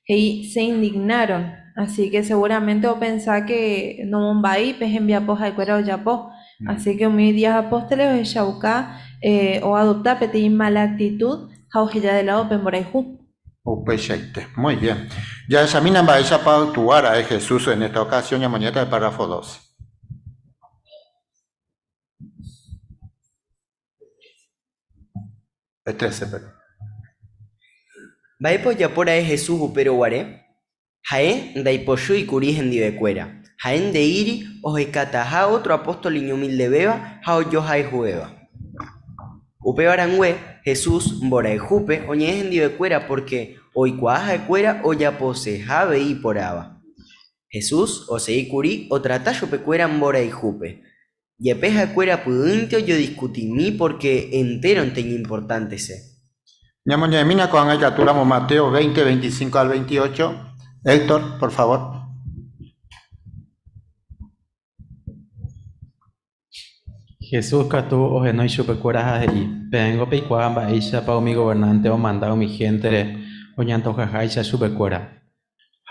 Speaker 7: he'i se indignaron, así que seguramente opensa que nomomba'éi pe hembiapo ha'ekuéra ojapo. Así que umi diez apóstoles ohechauka eh, oadopta peteĩ mala actitud ha oheja de lado pe mborayhu.
Speaker 3: Upeichaite. Muy bien. Jahechamína mba'éichapa oactua ra'e Jesús en esta ocasión ñamoñe'ẽta el párrafo 12. El 13, perdón.
Speaker 5: Mba'épa ojapo ra'e Jesús upérõ guare? Ha'e ndaipochýi kuri hendivekuéra. Ha'e nde'íri ohekataha ótro apóstol iñumildevéva ha ojohayhuvéva. Upéva rangue, Jesús mborayhúpe oñe'ẽ hendivekuéra pórke oikuaa ha'ekuéra ojaposeha avei iporãva. Jesús osegi kuri otrata chupekuéra mborayhúpe. Jepe ha'ekuéra py'ỹinte ojodiskutimi pórke entéronte iñimportántese.
Speaker 3: Ñamoñe'ẽmína ko'ág̃a ikatúramo Mateo 20, 25 al 28. Héctor, por favor.
Speaker 6: Jesús katu ohenói chupekuéra ha he'i, Peẽngo peikuaa mba'éichapa umi governánte omanda umi héntere oñantojaháicha chupekuéra.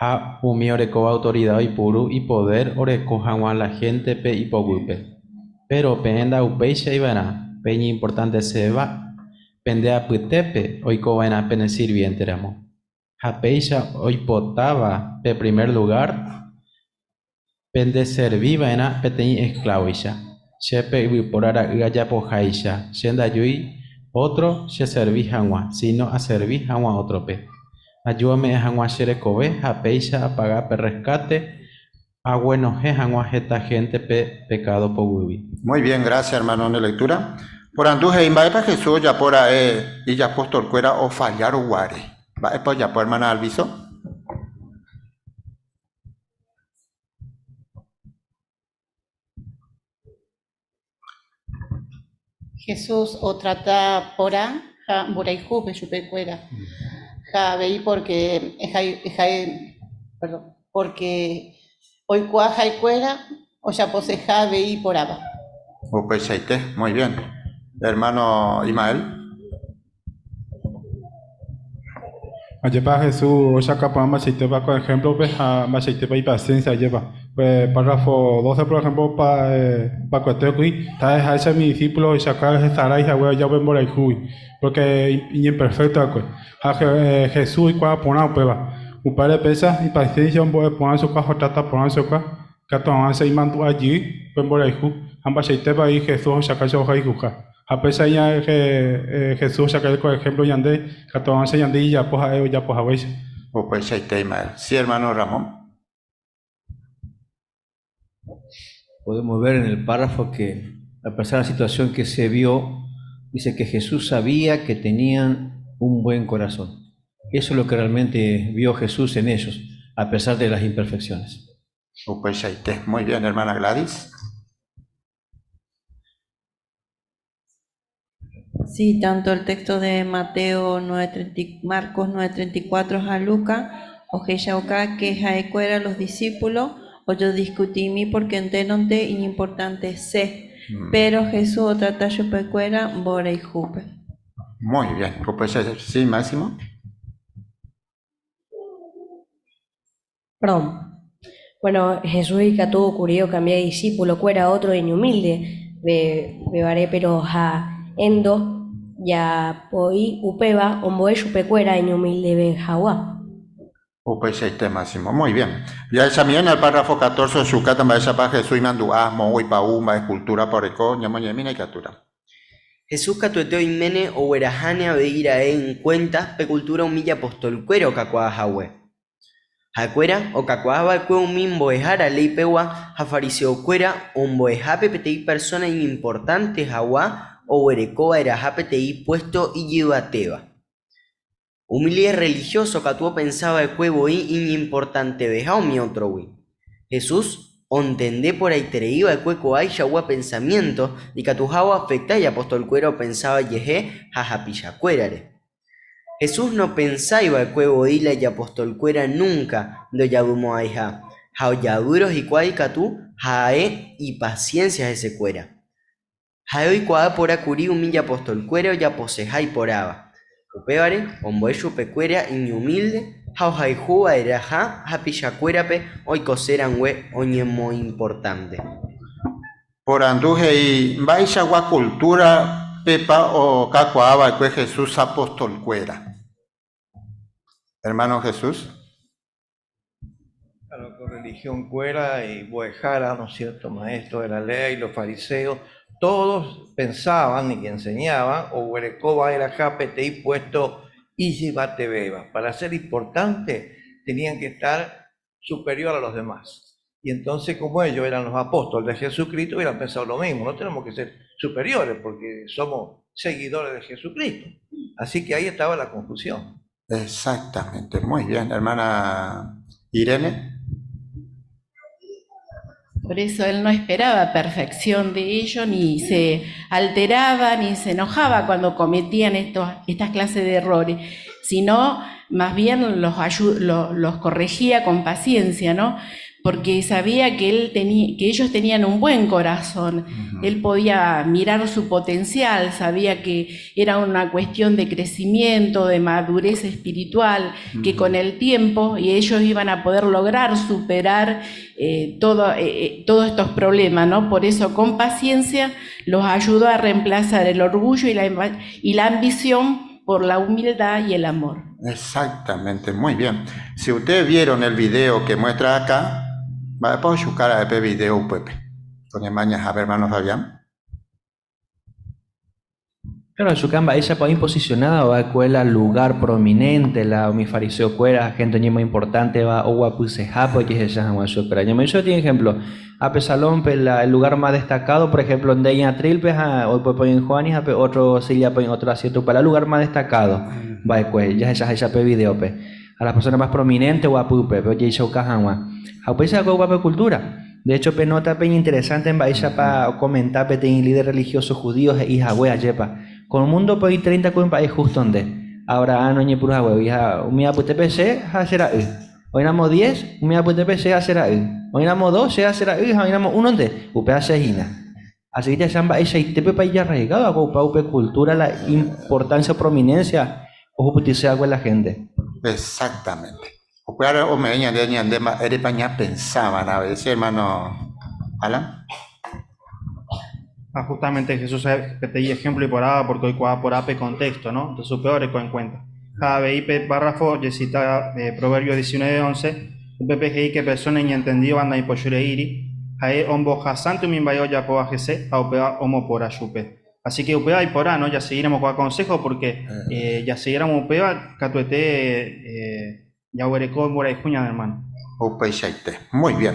Speaker 6: Ha umi orekóva autorida oipuru ipodér oreko hag̃ua la héntepe ipoguýpe. Péro peẽ ndaupéichai va'erã, pe iñimportanteséva pende apytépe oiko va'erã pene sirviénteramo. Ha péicha oipotáva pe primer lugár, pendeservi va'erã peteĩ esklávoicha. Che pe yvypóra ra'y ajapoháicha, che ndajúi ótro cheservi hag̃ua, síno aservi hag̃ua ótrope. Aju ame'ẽ hag̃ua che rekove ha péicha apaga pe rreskáte aguenohẽ hag̃ua heta héntepe pekádo poguýgui.
Speaker 3: Muy bien, gracias hermano nde lectura. Porandu he'i mba'épa Jesús ojapo ra'e ijapostolkuéra ofalla ruguáre. Mba'épa ojapo hermana Alviso?
Speaker 9: Jesús otrata porã ha mborayhúpe chupekuéra. Ha avei porque perdón, porque oikuaa ha'ekuéra ojaposeha avei iporãva.
Speaker 3: Upeichaite, muy bien. Hermano Imael.
Speaker 1: Ajépa Jesús ochakapa'ã mba'eichaitépa ko ehémplope ha mba'eichaitépa ipasiénsia ajépa. Pe párrafo 12 por ehémplo opakuete okýi, ha'eháicha umi disípulo ohechauka hesarái hague oja upe mborayhúgui, pórke iñimperfékto va'ekue. Ha Jesús oikuaa porã upéva. Upévare péicha ipasiénsia ombo'e porã chupe ha otrata porã chupe, katu hag̃uáicha imandu'a jey upe mborayhu ha mba'eichaitépa avei Jesús ohechauka che ohayhuha. Ha péicha Jesús ohechauka ko ehémplo ñande, katu hag̃uáicha ñande ijapo ha'e ojapo haguéicha.
Speaker 3: Upeichaite Ismael. Sí, hermano Ramón.
Speaker 21: Podemos ver en el párrafo que, a pesar de la situación que se vio, dice que Jesús sabía que tenían un buen corazón. Eso es lo que realmente vio Jesús en ellos, a pesar de las imperfecciones.
Speaker 3: Upeichaite. Muy bien, hermana Gladys.
Speaker 7: Sí, tanto el texto de Mateo 9:30, Marcos 9:34 ha Lucas, ohechauka que ha'ekuéra los discípulos ojodiscutimi porque entéronte iñimportante se, pero Jesús otrata chupekuéra mborayhúpe.
Speaker 3: Muy bien. Upeichaite. Sí, Máximo.
Speaker 23: Perdón. Bueno, Jesús ikatu kuri okambia idisípulo-kuéra ótro iñumílde vevare péro ha endo japoi upéva ombo'e chupekuéra iñumildeve hag̃ua.
Speaker 3: Upeichaite, Máximo. Muy bien. Jahechamiéna el párrafo 14 ochukáta mba'éichapa Jesús imandu'a moõguipa ou mba'e escultura-pa oreko ñamoñe'ẽmína ikatúra.
Speaker 5: Jesús katuete oiméne ogueraháne avei ra'e en cuenta pe cultura umi ijapostolkuéra okakuaa hague. Ha'ekuéra okakuaa va'ekue umi mbo'ehára leipegua ha fariseokuéra ombo'ehápe peteĩ persóna iñimportánte hag̃ua oguereko va'erãha peteĩ puésto ijyvatéva. Umi líder rrelihióso katu opensa va'ekue voi iñimportanteveha umi ótrogui. Jesús ontende porãiterei va'ekue ko'ãichagua pensamiento ikatuha oafecta ijapostolkuéra opensava ijehe ha hapichakuérare. Jesús nopensái va'ekue voi la ijapostolkuéra núnka ndojavymo'ãiha, ha ojavýrõ hikuái katu ha'e ipasiénsia hesekuéra. Ha'e oikuaa porã kuri umi ijapostolkuéra ojaposeha iporãva. Upévare, ombo'e chupekuéra iñumílde ha ohayhuva'erãha hapichakuérape oikose rangue oñemoimportánte.
Speaker 3: Porandu he'i mba'eichagua cultura-pepa okakuaava'ekue Jesús apostolkuéra. Hermano Jesús.
Speaker 21: Claro, con religión cuera y boejara, ¿no es cierto?, maestro de la ley, los fariseos, todos pensaban y enseñaban, o huerecoba era JPTI puesto y beba. Para ser importante tenían que estar superior a los demás. Y entonces, como ellos eran los apóstoles de Jesucristo, hubieran pensado lo mismo, no tenemos que ser superiores porque somos seguidores de Jesucristo. Así que ahí estaba la confusión.
Speaker 3: Exactamente, muy bien, hermana Irene.
Speaker 4: Por eso él no esperaba perfección de ellos, ni se alteraba, ni se enojaba cuando cometían estas clases de errores, sino más bien los corregía con paciencia, ¿no? Porque sabía que, que ellos tenían un buen corazón, él podía mirar su potencial, sabía que era una cuestión de crecimiento, de madurez espiritual, que con el tiempo y ellos iban a poder lograr superar todos estos problemas, ¿no? Por eso con paciencia los ayudó a reemplazar el orgullo y la ambición por la humildad y el amor.
Speaker 3: Exactamente, muy bien. Si ustedes vieron el video que muestra acá, va a buscar a ese video, Pepe. Doña Maña, a ver, hermano Fabián.
Speaker 6: Claro, su ella pa posicionada va a lugar prominente, la mi fariseo cuera, gente muy importante va o guapusejapo que se llama su pero yo me tiene ejemplo, a Pesalón el lugar más destacado, por ejemplo, en Deña Trilpe, hoy pues en Juan y otro silla en otro asiento para el lugar más destacado, va pues ya esa esa pe video pe. A la persona más prominente guapupe, pe oye cajanwa. A pues guape cultura. De hecho, pe nota pe interesante en Baisha pa comentar pe ten líder religioso judío y jagüe yepa. Con el mundo pe 30 con país justo donde. Ahora no ñe puro jagüe, hija, umia putpc ha será u. Hoy namo 10, umia putpc ha será u. Hoy namo 2, se será u, hoy namo 1 donde. Upe hace hina. Así que ya samba esa y tepe pa ya arraigado a upe cultura la importancia prominencia ojo putise agua la gente.
Speaker 3: Exactamente. O me pensaban a veces, hermano Alan.
Speaker 10: Ah, justamente Jesús te ejemplo y por A, porque hoy por ape contexto, ¿no? Entonces su peor en cuenta. IP párrafo, cita Proverbio 19, 11, PPGI que persona ni entendido anda y iri, jae ombo jasantu mimbayo ya po AGC, a upea homo por ayupe. Así que upea y por A, ¿no? Ya seguiremos con consejo porque ya seguiremos upea, catuete, ya huereco mora y juña, hermano.
Speaker 3: Muy bien.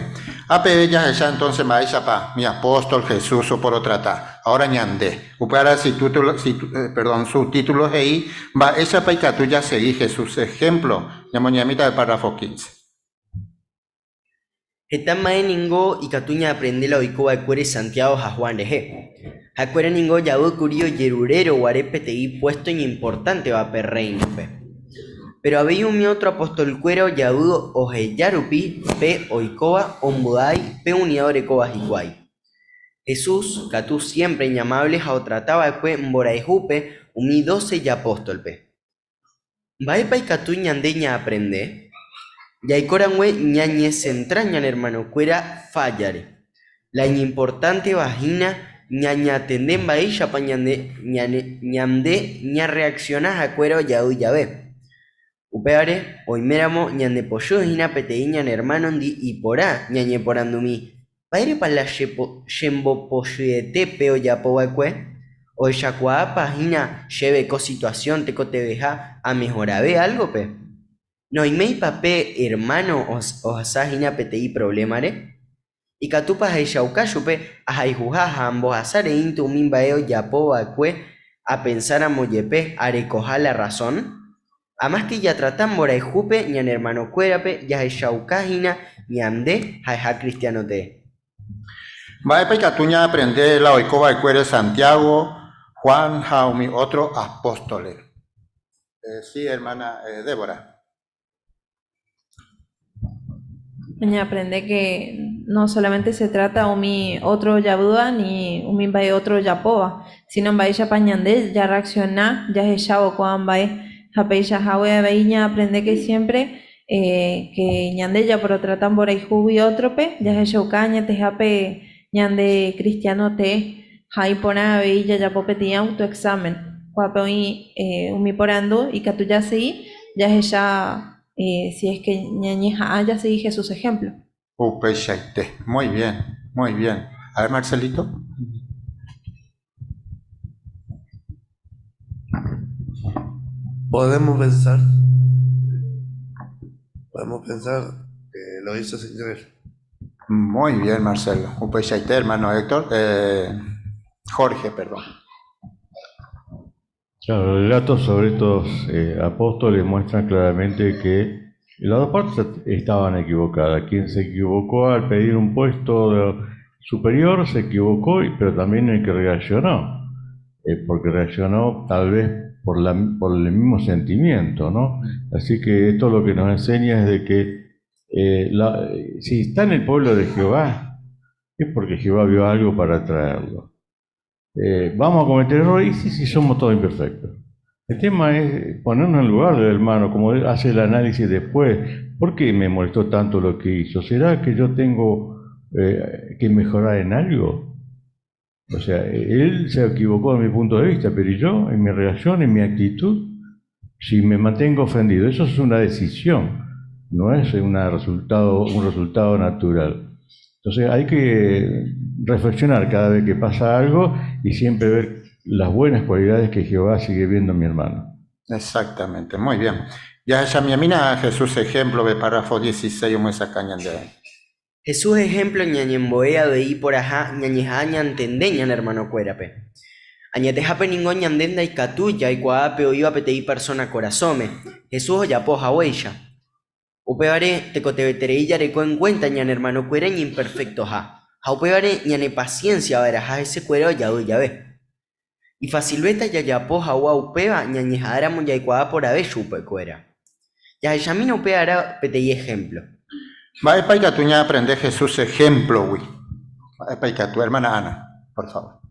Speaker 3: A ya esa entonces maíz pa mi apóstol Jesús o por otra ta. Ahora ñande. Upara si título si perdón, su título ahí va esa pa tú ya seguí Jesús ejemplo. Llamo ñamita del párrafo 15.
Speaker 5: Heta mba'e ningo ikatu ñaaprende la oikova'ekuére Santiago ha Juan rehe. Ha'ekuéra ningo ojavýkuri ojerurérõ guare peteĩ puesto iñimportánteva pe reino-pe. Pero avei umi otro apostolkuéra ojavy oheja rupi pe oikóva ombyai pe unidad orekóva hikuái. Jesús katu siempre iñamable ha otratava'ekue mborayhúpe umi 12 ijapóstolpe. Mba'épa ikatu ñande ñaaprende? Jaikórãngue ñañecentra ñane hermanokuéra fállare. La iñimportánteva hína ñañatende mba'éichapa ñande ñareacciona ha'ekuéra ojavy jave. Upévare oiméramo ñandepochy hína peteĩ ñane hermanondi iporã ñañeporandumi mba'érepa la chembopochyete pe ojapova'ekue ohechakuaápa hína chéve ko situación tekotevẽha amejorave algo-pe. Noiméipa pe hermano ohasahína peteĩ problemare? Ikatúpa ahechauka chupe ahayhuha ha ambohasareínte umi mba'e ojapova'ekue apensáramo jepe arekoha la razón? Amáske jatrata mborayhúpe ñane hermanokuérape jahechaukahína Ñande ha'eha cristiano tee.
Speaker 3: Mba'épa ikatu ñaaprende la oiko va'ekuére Santiago, Juan ha umi ótro apóstoles? Sí, hermana Débora.
Speaker 7: Ñaaprende que no solamente se trata umi ótro ojavýva ni umi mba'e ótro ojapóva, sino mba'éichapa ñande jarreacciona jahechávo ko'ã mba'e. Ha peichahágui avei ñaaprende que siempre que ñande japorotrata mborayhúgui ótrope, jahechauka añetehápe ñande cristiano tee ha iporã avei jajapo peteĩ autoexamen. Ko'ápe oĩ umi porandu ikatu jasegi jahecha si es que ñañeha'ã jasegi Jesús ejemplo.
Speaker 3: Upeichaite. Muy bien, muy bien. A ver, Marcelito.
Speaker 11: Podemos pensar, podemos pensar que lo hizo sin querer.
Speaker 3: Muy bien, Marcelo. Upeichaite, hermano Héctor. Jorge, perdón.
Speaker 2: Claro, los relatos sobre estos apóstoles muestran claramente que las dos partes estaban equivocadas. Quien se equivocó al pedir un puesto superior se equivocó, pero también el que reaccionó, porque reaccionó tal vez por el mismo sentimiento, ¿no? Así que esto lo que nos enseña es de que si está en el pueblo de Jehová, es porque Jehová vio algo para traerlo. Vamos a cometer errores, y sí, sí, somos todos imperfectos. El tema es ponernos en el lugar del hermano, como él hace el análisis después. ¿Por qué me molestó tanto lo que hizo? ¿Será que yo tengo que mejorar en algo? Él se equivocó de mi punto de vista, pero yo, en mi reacción, en mi actitud, si me mantengo ofendido, eso es una decisión, no es un resultado natural. Entonces hay que reflexionar cada vez que pasa algo y siempre ver las buenas cualidades que Jehová sigue viendo en mi hermano.
Speaker 3: Exactamente, muy bien. Ya esa mi amina Jesús ejemplo de párrafo 16, un esa caña de ahí.
Speaker 5: Jesús ejemplo ñañemboea de i por ajá, ñañeja ñantendeñan hermano cuérape. Añetejape ningón ñandenda y catuya y cuape o iba petei persona corazome. Jesús oyapo jahueya. Upeare tecotebetereilla reco en cuenta ñan hermano cuereñ imperfecto ja. Jaupeare ñane paciencia verajá ese cuero ya ya ve. Y facilbeta ya yapo jahua upeba ñañejadara moyaicuada por ave chupe cuera. Ya yamina upeara petei ejemplo.
Speaker 3: Va e aprende Jesús ejemplo, güey. Va tu hermana Ana, por favor.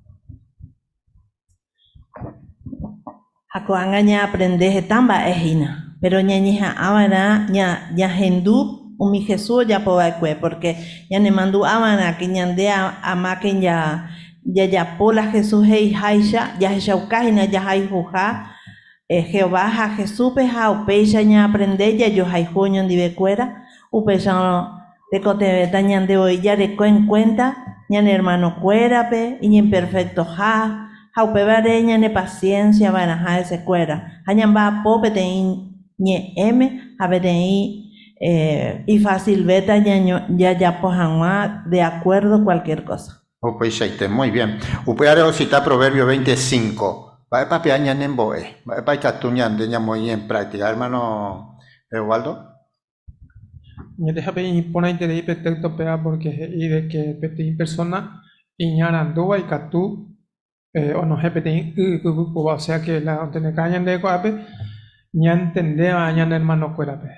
Speaker 12: Jacoanga ña aprende hetamba ejina, pero ñañeja ábana ña ña hendú umi Jesús ya pobaekue, porque ña ne mandu ábana que ñande ama que ña ya ya pola Jesús hei haisha, ya heshauka ya haijuja, Jehová ja Jesús peja upeisha ña aprende ya yo haiju ñondive kuera, upeisha tekoteveta ñande hoy ya reco en cuenta ñane hermano cuerape, y imperfecto ja, ja upevare ñane paciencia vanaja ese cuera, ja ñamba pope te ñe m, ja peteĩ y fácil beta ñaño, ya ya pojangua de acuerdo cualquier cosa.
Speaker 3: Upeichaite, muy bien. Upeare cita Proverbio 25. Va pa pe ñanembo'e. Va pa ikatu ñande ñamoĩ en práctica, hermano Waldo.
Speaker 1: Ñandejápe iporãiterei pe texto péva porque he'i de que peteĩ persona iñarandúva ikatu onohẽ peteĩ y pypykúva, o sea que la onteneka ñande ko'ápe ñantendéva ñane hermanokuérape.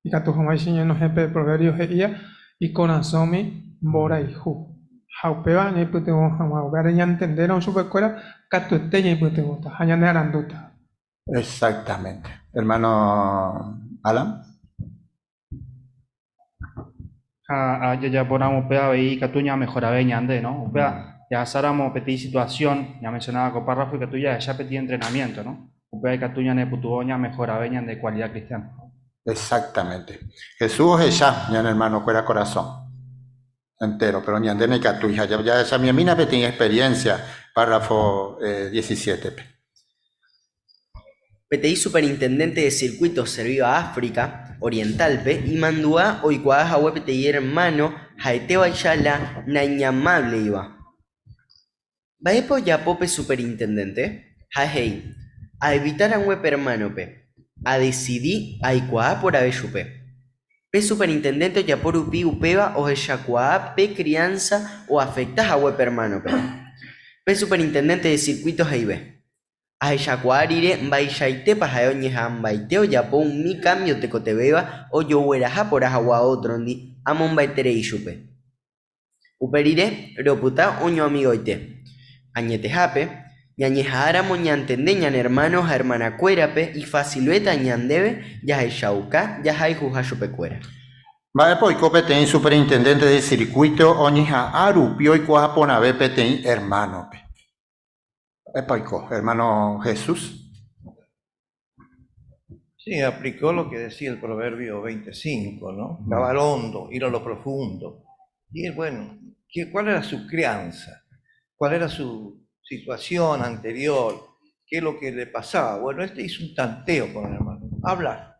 Speaker 1: Ikatu hag̃uáicha ñanohẽ pe proverbio he'íva ikorasõmi mborayhu. Ha upéva ñaipytyvõ hag̃ua, upévare ñantendérõ chupekuéra katuete ñaipytyvõta ha ñanearandúta.
Speaker 3: Exactamente. Hermano Alan.
Speaker 10: Ha, ha, ya, ya ponamos upéva avei ikatu ñamejorave ñande, ¿no? Upéva, ya pasáramos peteĩ situación, ya mencionaba con párrafo ikatu ya ya peteĩ entrenamiento, ¿no? Upéva ikatu ñanepytyvõ ñamejorave ñande cualidad cristiana.
Speaker 3: Exactamente. Jesús ohecha ñane hermano kuéra corazón entero, pero ñande ikatu hija, ya, ya esa mi mina peteĩ experiencia, párrafo 17.
Speaker 5: Peteĩ superintendente de circuito servido a África Oriental pe y mandúa oikuaa hague peteĩ hermano ha'etéva la naiñamable iba. Mba'épa ojapo pe superintendente? Ha he'i, a evitar angue pe hermano pe, a decidí aikuaa por ave chupe. Pe superintendente ojapo rupi upéva ohechakuaa pe crianza oafecta hague pe hermano-pe. Pe superintendente de circuito he'ive, Ahechakuaa rire mba'eichaitépa ha'e oñeha'ãmbaite ojapo umi cambio tekotevẽva ojogueraha porã hag̃ua ótrondi amomba'eterei chupe. Upe rire, ropyta oñoamigoite. Añetehápe, ñañeha'ãramo ñantende ñane hermano ha hermanakuérape ifasilvéta ñandéve jahechauka jahayhuha chupekuéra.
Speaker 3: Mba'épa oiko peteĩ superintendente de circuito oñeha'ã rupi oikuaa porãve peteĩ hermano-pe? Mba'épa oiko, hermano Jesús?
Speaker 21: Sí, aplicó lo que decía el proverbio 25, ¿no? Cavar hondo, ir a lo profundo. Y él, bueno, ¿qué, ¿cuál era su crianza? ¿Cuál era su situación anterior? ¿Qué es lo que le pasaba? Bueno, él hizo un tanteo con el hermano, hablar,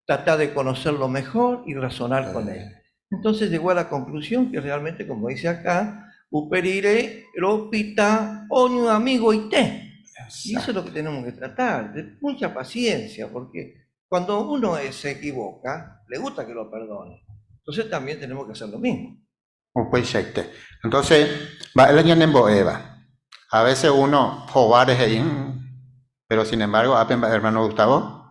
Speaker 21: tratar de conocerlo mejor y razonar con él. Entonces llegó a la conclusión que realmente, como dice acá, uperire ropita oño amigo y te. Y eso es lo que tenemos que tratar, de mucha paciencia, porque cuando uno se equivoca, le gusta que lo perdone. Entonces también tenemos que hacer lo mismo.
Speaker 3: Upeichaite. Entonces, mba'e la ñanembo'éva. A veces uno hováre he'i, pero sin embargo, ápe mba'e hermano Gustavo.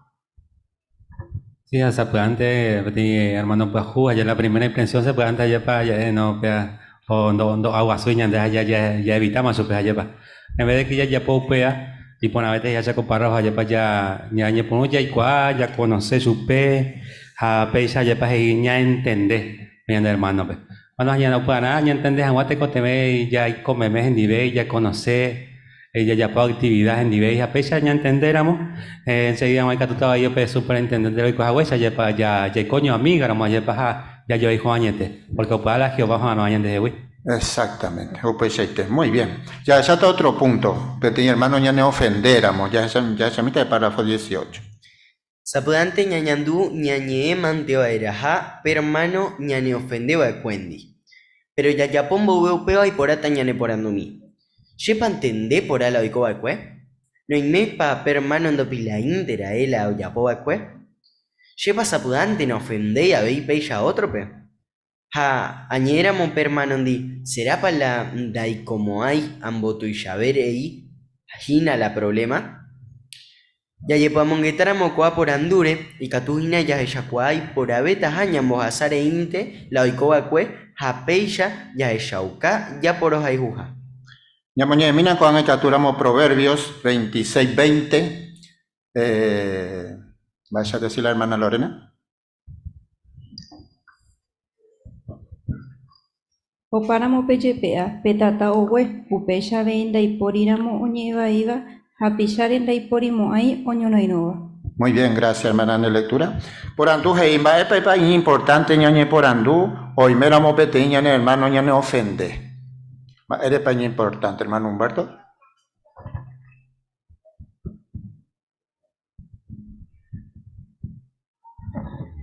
Speaker 6: Sí, sapy'ánte peteĩ hermano pyahu, aja la primera impresión sapy'ánte ajépa ja'e no péa o ndo ndo'aguasúi ñande ha jaevitáma chupe ajépa. En vez de que jajapo upéa iporãvéta jahecha ko párrafo ajépa ja ñañepyrũ jaikuaa, jaconoce chupe ha péicha ajépa he'i ñaentende ñande hermano-pe. Bueno, upearã ñantende hag̃ua tekotevẽ jaiko meme hendive, jaconoce, jajapo actividad hendive ha péicha ñantendéramo enseguida ikatúta pe superintendente oikuaahaguéicha ajépa jaiko ñoamígaramo ajépa ha jajoayhu añete porque upéva la Jehová oha'arõ ñandehegui.
Speaker 3: Exactamente, upeichaite. Muy bien. Jahecháta otro punto. Peteĩ hermano ñaneofendéramo. Jahechamíta el párrafo 18.
Speaker 5: Sapy'ánte ñañandu ñañe'ẽmante va'erãha pe hermano ñaneofendeva'ekuéndi. Pero jajapo mboyve upéva iporãta ñaneporandumi. Chépa antende porã la oikova'ekue? Noimépa pe hermano ndopiláinte ra'e la ojapova'ekue? Chépa sapy'ánte naofendéi avei péicha ótrope? Ha añe'ẽramo pe hermanondi serápa la ndaikomo'ãi ambotuichaverei hína la problema? Jajepy'amongetáramo ko'ã porandúre ikatuhína jahechakuaa iporãvetaha ñambohasa reínte la oikova'ekue ha péicha jahechauka japorohayhuha.
Speaker 3: Ñamoñe'ẽmína ko'ág̃a ikatúramo Proverbios 26, 20. Vaya a decir la hermana Lorena.
Speaker 7: Opáramo pe jepe'a, pe tata ogue, upéicha avei ndaipóriramo oñe'ẽvaíva hapicháre ndaiporimo'ãi oñorairõva.
Speaker 3: Muy bien, gracias hermana en lectura. Porandu he'i mba'épa iñimportante ñañeporandu oiméramo peteĩ ñane hermano ñaneofende. Mba'érepa iñimportante, hermano Humberto?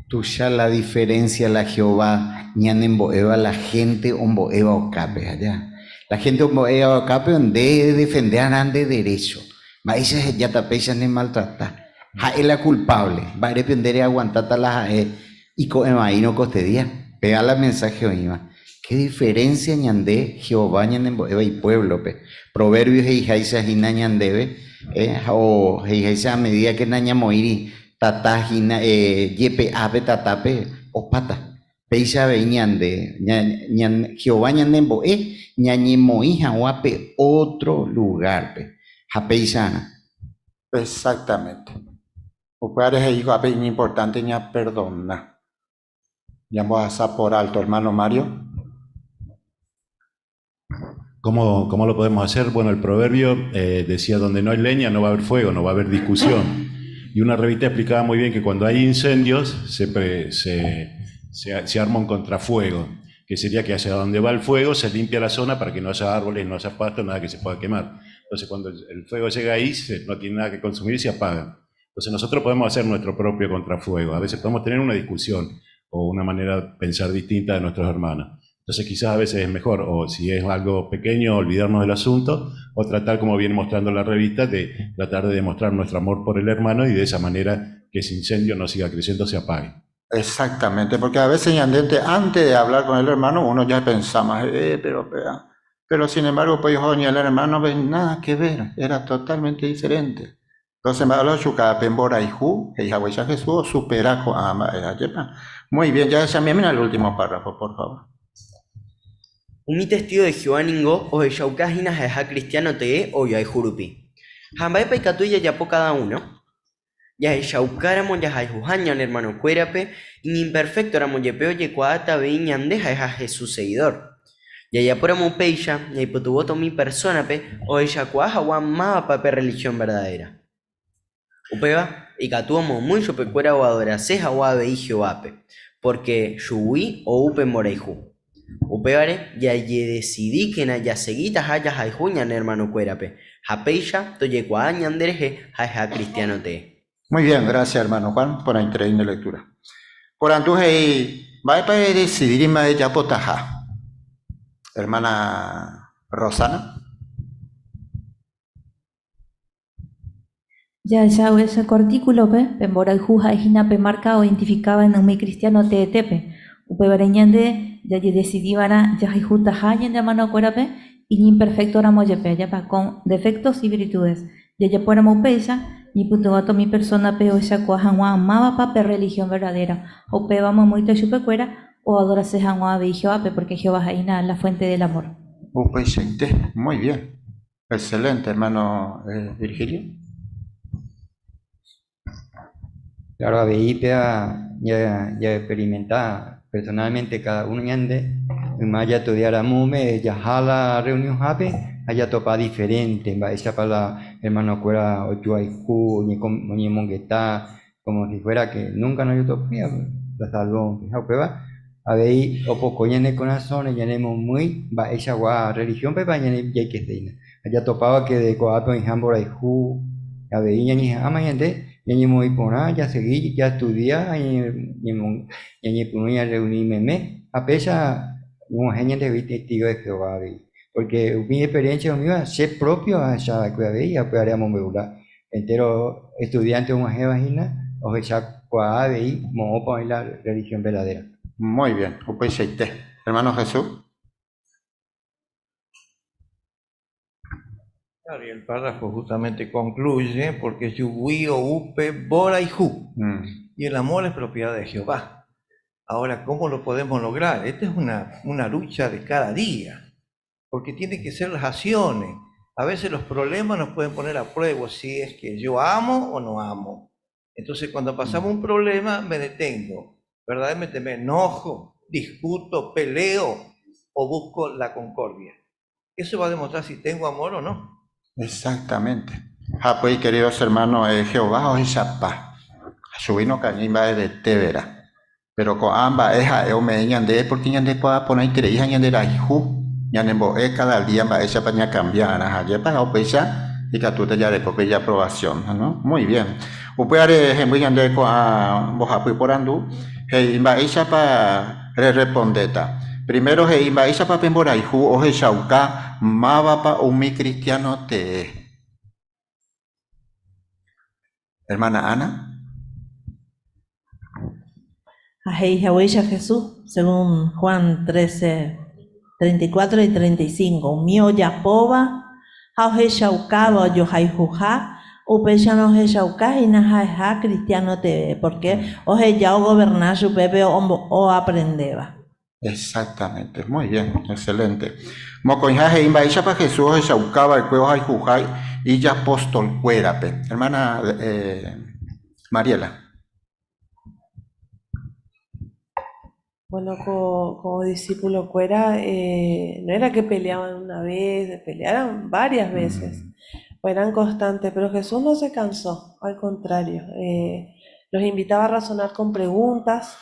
Speaker 14: Tuicha la diferencia la Jehová ñanembo'éva la gente ombo'éva okápe allá. La gente ombo'éva okápe nde defende arã nde derecho. Mba'éicha hejáta péicha ne maltrata. Ha'e la culpable. Mba'érepe nde reaguantáta la ha'e iko'ẽvaírõ kostedía. Péva la mensaje oĩva. Qué diferencia ñande Jehová ñanembo'éva ipuéblope. Proverbios he'iháicha hína ñandéve, o he'iháicha a medida que nañamoĩri tata hína jepe'ápe tatápe opáta. Péicha avei ñande, Jehová ñanembo'e ñañemoĩ hag̃ua pe ótro lugárpe. Ha péicharã.
Speaker 3: Exactamente. Upévare he'i ko'ápe iñimportánte ñaperdona. Ñambohasa por alto, hermano Mario.
Speaker 19: ¿Cómo lo podemos hacer? Bueno, el proverbio decía, donde no hay leña no va a haber fuego, no va a haber discusión. Y una revista explicaba muy bien que cuando hay incendios se arma un contrafuego, que sería que hacia donde va el fuego se limpia la zona para que no haya árboles, no haya pasto, nada que se pueda quemar. Entonces cuando el fuego llega ahí, no tiene nada que consumir y se apaga. Entonces nosotros podemos hacer nuestro propio contrafuego. A veces podemos tener una discusión o una manera de pensar distinta de nuestros hermanos. Entonces quizás a veces es mejor, o si es algo pequeño, olvidarnos del asunto, o tratar, como viene mostrando la revista, de tratar de demostrar nuestro amor por el hermano y de esa manera que ese incendio no siga creciendo, se apague.
Speaker 3: Exactamente, porque a veces ñandénte antes de hablar con el hermano uno ya pensaba, pero, pero, pero sin embargo, pues hijo, el hermano, pues, nada que ver, era totalmente diferente. Entonces, me habla chuca pemboraiju, que hija Jesús, supera con ama, yepa. Muy bien, ya esa mira el último párrafo, por favor.
Speaker 5: Umi testigo de Jehová ningo ohechauka hína ha'eha cristiano tee ojoayhu rupi. Ha mba'épa ikatu jajapo cada uno? Jahechaukáramo jahayhuha ñane hermanokuérape iñimperfectoramo jepe ojekuaáta avei ñande ha'eha Jesús seguidor. Jajapóramo upéicha, ñaipytyvõta umi persónape ohechakuaa hag̃ua mávapa pe religión verdadera. Upéva ikatu omomýi chupekuéra oadorase hag̃ua avei Jehovápe, pórke chugui ou pe mborayhu. Upévare jajedesidíkena jasegitaha jahayhu ñane ermanokuérape ha péicha tojekuaa ñanderehe ha'eha kristiáno tee.
Speaker 3: Muy bien, gracias hermano Juan por la lectura. Porandu he'i, mba'épa edesidíma ejapotaha? Hermana Rosana.
Speaker 7: Jahecha ko artículope, pe mborayhu ha'ehína pe marca oidentificáva umi cristiano teetépe. Upévare ñande jajedecidiva'erã jahayhutaha ñane hermanokuérape iñimperfectoramo jepe, ajépa, con defectos y virtudes. Jajapóramo upéicha, ñaipytyvõta umi persona-pe ohechakuaa hag̃ua mávapa pe religión verdadera ha upéva omomýita chupekuéra oadorase hag̃ua avei Jehovápe, porque Jehová ha'ehína la fuente del amor.
Speaker 3: Upeichaite, muy bien. Excelente, hermano Virgilio.
Speaker 22: Claro, avei péva jaexperimenta personalmente cada uno ñande, yma jaestudiaramóme jaha la reunionhápe ha jatopa diferente mba'éichapa la hermanokuéra ojoayhu, oñemongeta como si fuera que nunca no jotopái la salónpe ha upéva avei opoko ñane korasõre ñanemomýi mba'eichagua religión-pepa jaikeséina ha jatopáva que ko'ápe oĩha mborayhu avei ñañeha'ãma ñande ñañemoĩ porã jasegi jaestudia ha ñañepyrũ ñarreuni meme ha péicha og̃uahẽ ñandehegui testigo de Jehová avei porque umi experiencia umíva che propio ahecha va'ekue avei ha upévare amombe'u la Entéro estudiante og̃uahẽva hína ohechakuaa avei moõpa oĩ la religión verdadera.
Speaker 3: Muy bien, upeichaite. Hermano Jesús.
Speaker 21: Claro, y el párrafo justamente concluye porque chugui ou pe mborayhu. Y el amor es propiedad de Jehová. Ahora, ¿cómo lo podemos lograr? Esta es una, una lucha de cada día, porque tienen que ser las acciones. A veces los problemas nos pueden poner a prueba si es que yo amo o no amo. Entonces, cuando pasamos un problema, me detengo. Verdaderamente me enojo, discuto, peleo o busco la concordia. Eso va a demostrar si tengo amor o no.
Speaker 3: Exactamente. Ha pues, queridos hermanos, Jehová ohechapa. Chugui nokañýi mba'evete vera. Péro ko'ã mba'e ha'e ome'ẽ ñandéve pórke ñandekuaa porãiterei ha ñanderayhu, ñanembo'e káda día mba'éichapa ñakambia va'erã ha ajépa ha upéicha ikatúta jareko pe ijaprovasión. No? Muy bien. Upévare hemby ñandéve ko'ã mbohapy porandu, he'i mba'éichapa rerrepondéta. Primero he'i mba'éichapa pe mborayhu ohechauka mávapa umi kristiáno tee. Hermana Ana.
Speaker 12: Ha he'i haguéicha Jesús, según Juan 13, 34 y 35, umi ojapóva ha ohechaukáva ojohayhuha, upéicharõ ohechauka hína ha'eha cristiano teve, pórke oheja ogoverna chupe pe oaprendéva.
Speaker 3: Exactamente, muy bien, excelente. Mokõiha he'i mba'éichapa Jesús ohechauka va'ekue ohayhuha ijapostolkuérape. Hermana eh, Mariela.
Speaker 13: Bueno, como discípulo cuera, eh, no era que peleaban una vez, peleaban varias veces, o eran constantes, pero Jesús no se cansó, al contrario, eh, los invitaba a razonar con preguntas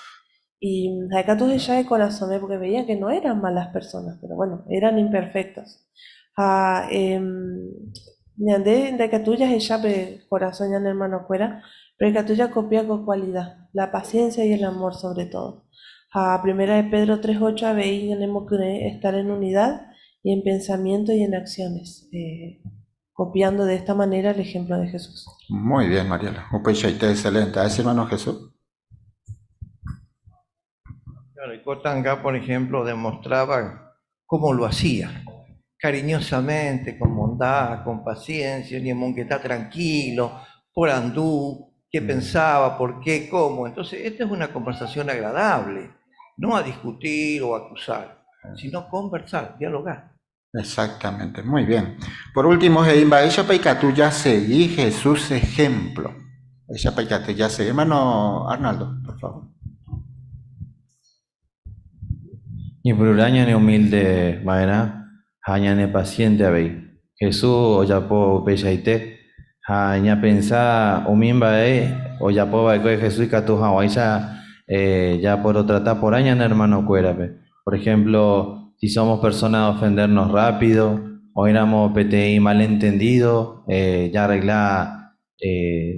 Speaker 13: y ha'ekatu ohecha de corazón, porque veía que no eran malas personas, pero bueno, eran imperfectos. Ha ñande ndaikatúi jahecha pe corazón ñane hermanokuéra, pero ikatu jakopia ko cualidad, la paciencia y el amor sobre todo. Ha Primera de Pedro 3.8 avei ñanemokyre'ỹ estar en unidad y en pensamiento y en acciones, copiando de esta manera el ejemplo de Jesús.
Speaker 3: Muy bien, Mariela. Upeichaite, excelente. A ese hermano Jesús.
Speaker 21: Claro, y Kotanga, por ejemplo, demostraba cómo lo hacía, cariñosamente, con bondad, con paciencia, que está tranquilo, por andú, qué pensaba, por qué, cómo. Entonces, esta es una conversación agradable, no a discutir o acusar, sino conversar, dialogar.
Speaker 3: Exactamente, muy bien. Por último, mba'éichapa ikatu jasegi Jesús ejemplo. Mba'éichapa ikatu jasegi. Hermano Arnaldo, por favor.
Speaker 6: Ñepyrũrã ñane humilde va'erã ha ñane paciente avei. Jesús ojapo upeichaite ha ñapensa umi mba'e ojapo va'ekue Jesús ikatu hag̃uáicha japorotrata porã ñane hermanokuérape. Por ejemplo, si somos personas de ofendernos rápido, oĩramo peteĩ malentendido, jaarregla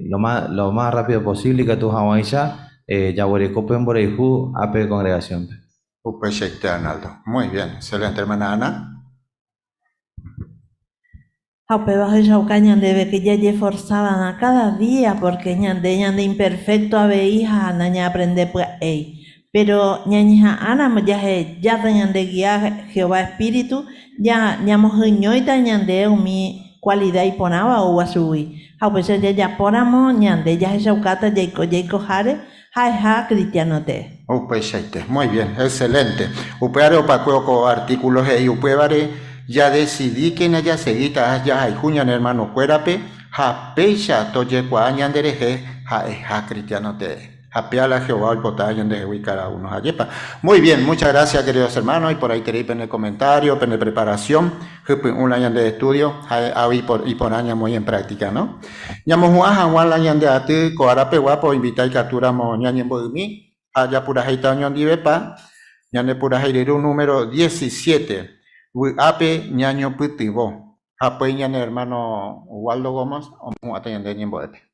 Speaker 6: lo más rápido posible ikatu hag̃uáicha jaguereko pe mborayhu ápe congregación-pe.
Speaker 3: Upeichaite, Arnaldo. Muy bien, excelente, hermana Ana.
Speaker 12: Ha upéva ohechauka ñandéve que jajeforzava'erã cada día porque ñande ñande imperfecto avei ha nañaaprende pya'éi. Pero ñañeha'ãramo jahejáta ñande guía Jehová espíritu, ñamoheñóita ñande umi cualidad iporãva oúva chugui. Ha upéicha jajapóramo ñande jahechaukáta jaiko jaikoháre ha'eha cristiano tee.
Speaker 3: Upeichaite. Muy bien, excelente. Upévare opakue ko artículo he'i upévare jadecidíkena jasegíta jahayhu ñane hermanokuérape ha péicha tojekuaa ñanderehe ha'eha cristiano tee. Ha péa la Jehová oipota ñandehegui cada uno ajépa. Muy bien, muchas gracias queridos hermanos y por ahí tenéis pene comentario, pene preparación, hypy'ũ la ñande estudio ha iporã ñamoĩ en práctica, ¿no? Ñamohu'ã hag̃ua la ñande aty ko árape guapo invita ikatúramo ñañembo'ymi ha japurahéita oñondivepa ñande purahéi número 17 vy'ápe ñañopytyvõ ha upéi ñane hermano Waldo Gómez omohu'ãta ñande ñembo'épe.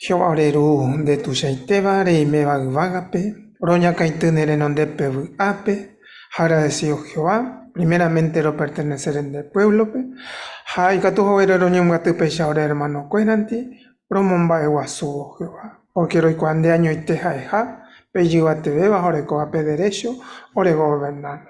Speaker 1: Jehová ore Ru nde tuichaitéva reiméva yvágape, roñakãity ne renondépe vy'ápe ha agradecido Jehová, primeramente ropertenecer nde pueblo-pe ha ikatu haguére roñembyaty péicha ore hermano-kuéranti romomba'eguasúvo Jehová, porque roikuaa nde añoite ha'eha pe ijyvatevéva ha orekóva pe derecho ore gobernarõ.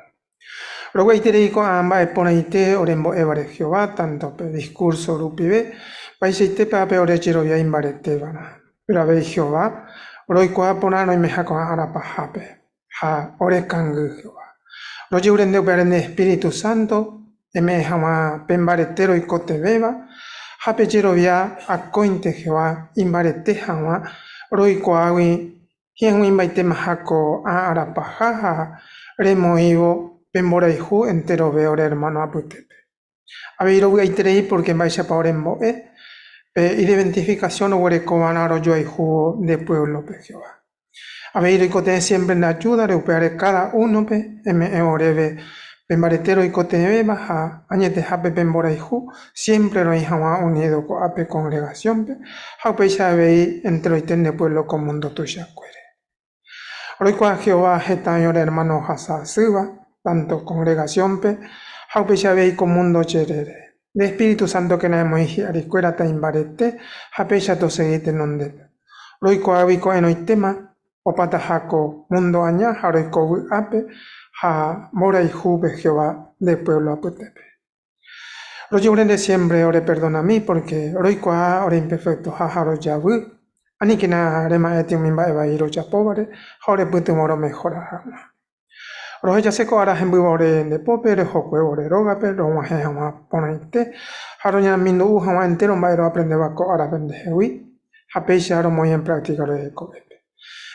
Speaker 1: Rovy'aiterei ko'ã mba'e porãite orembo'évare Jehová, tanto pe discurso rupive, mba'eichaitépa pe ore jerovia imbaretévarã. Péro avei Jehová, roikuaa porã roimeha ko'ã ára pahápe, ha ore kangy Jehová. Rojeure nde upévare nde Espíritu Santo eme'ẽ hag̃ua pe mbarete roikotevẽva ha pe jerovia akóinte Jehová imbarete hag̃ua roikuaágui hi'ag̃uimbaitémaha ko'ã ára paha ha remoĩvo pe mborayhu enterove ore ermáno apytépe. Avei rovy'aiterei pórke mba'éichapa orembo'e pe identifikasión roguerekova'erã rojoayhúvo nde puévlope, Jehová. Avei roikotevẽ siémpre nde ajúdare, upévare káda únope eme'ẽ oréve pe mbarete roikotevẽva ha añetehápe pe mborayhu siémpre roĩ hag̃ua unído ko'ápe kongregasiónpe ha upéicha avei enteroite nde puévlo ko múndo tuichakuére. Roikuaa Jehová heta oĩ ore ermáno ohasa asýva, tánto kongregasiónpe ha upéicha avei ko múndo jerére. Nde espíritu sántokena emoĩ hi'arikuéra taimbarete ha péicha tosegi tenondépe. Roikuaágui ko'ẽrõitéma opataha ko múndo aña ha roiko vy'ápe ha mborayhúpe Jehová nde puévlo apytépe. Rojeure nde siémpre oreperdonami pórke roikuaa ore imperfektoha ha rojavy. Aníkena rema'ẽti umi mba'e vai rojapóvare ha orepytyvõ romehora hag̃ua. Rohejase ko ára hembýva ore nde pópe, rohokuévo ore rógape, rog̃uahẽ hag̃ua porãite ha roñamindu'u hag̃ua entéro mba'e roaprendéva ko árape ndehegui, ha péicha romoĩ en práktika ore rekovépe.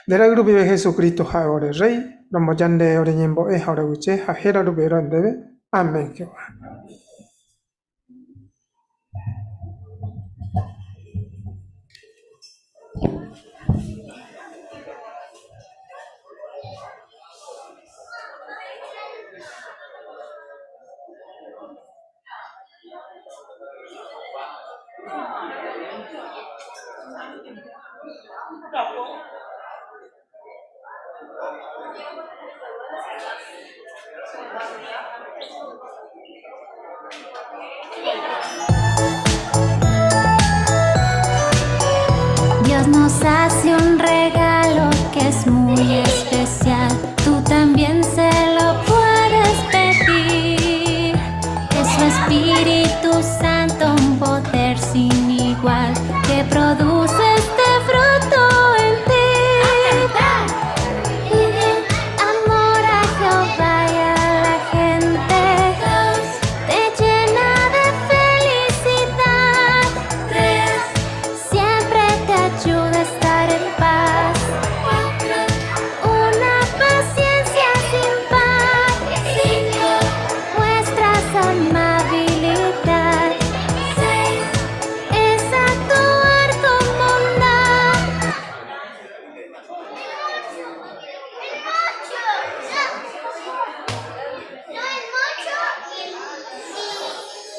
Speaker 1: Nde ra'y rupive Jesucristo ha'e ore Rréi, romboja nde ore ñembo'e ha ore guyje ha héra rupive ro'e ndéve. Amén, Jehová.
Speaker 15: Dios nos hace un regalo que es muy especial. Tú también se lo puedes pedir. Es su Espíritu Santo, un poder sin igual que produce este fruto en ti. Uno, amor a Jehová y a la gente. Dos, te llena de felicidad. Tres, siempre te ayuda a estar en paz. Cuatro, una paciencia sin par. Cinco, muestras amabilidad. Seis, es actuar con bondad.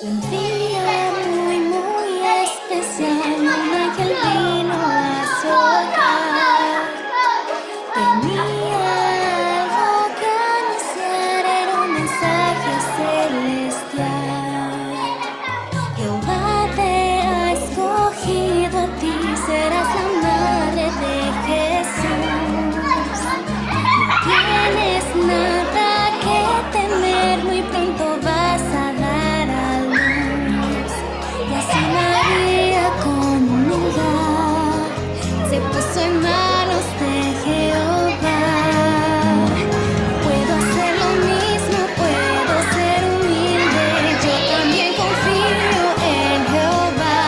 Speaker 15: Un día muy, muy especial, un ángel vino a su hogar. Tenía algo que anunciar, era un mensaje celestial. Jehová te ha escogido a ti, serás la madre de Jesús. No tienes nada que temer, muy pronto vas a dar a luz. Y así María con humildad se puso en manos de Jehová. Puedo hacer lo mismo, puedo ser humilde. Yo también confío en Jehová.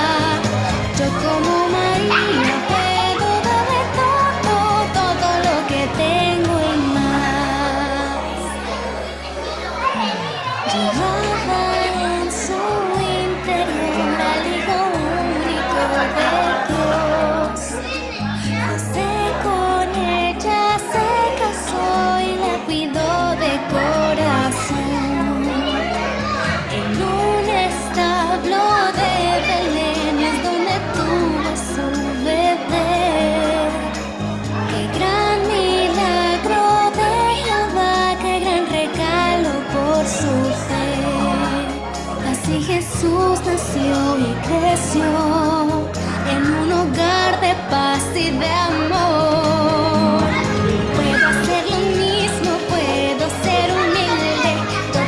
Speaker 15: Yo como María puedo darle todo, todo lo que tengo y más. Llevaba en su interior al Hijo único de Dios. José con ella se casó y la cuidó de corazón. En un establo de Belén es donde tuvo a su bebé. Qué gran milagro de Jehová, qué gran regalo por su fe. Así Jesús nació y creció en un hogar de paz y de amor. Puedo hacer lo mismo, puedo ser humilde. Yo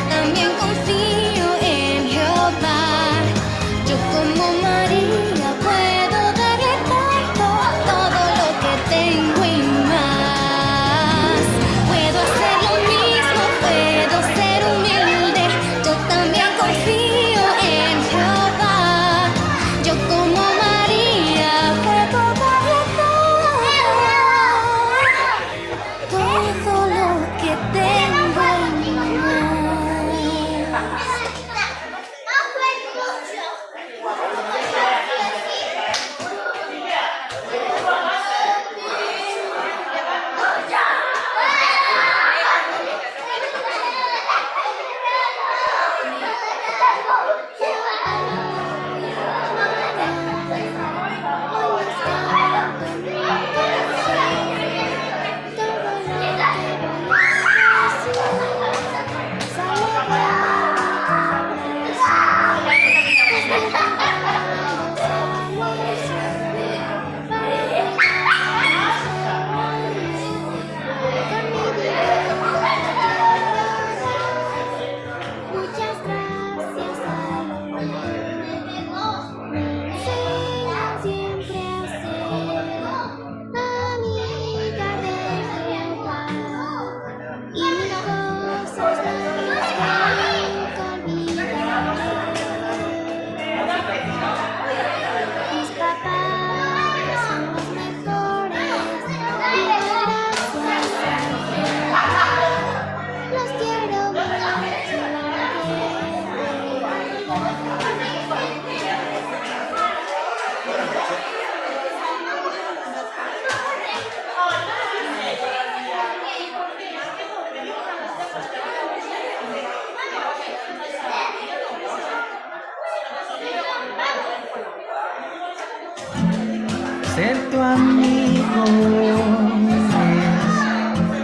Speaker 16: Ser tu amigo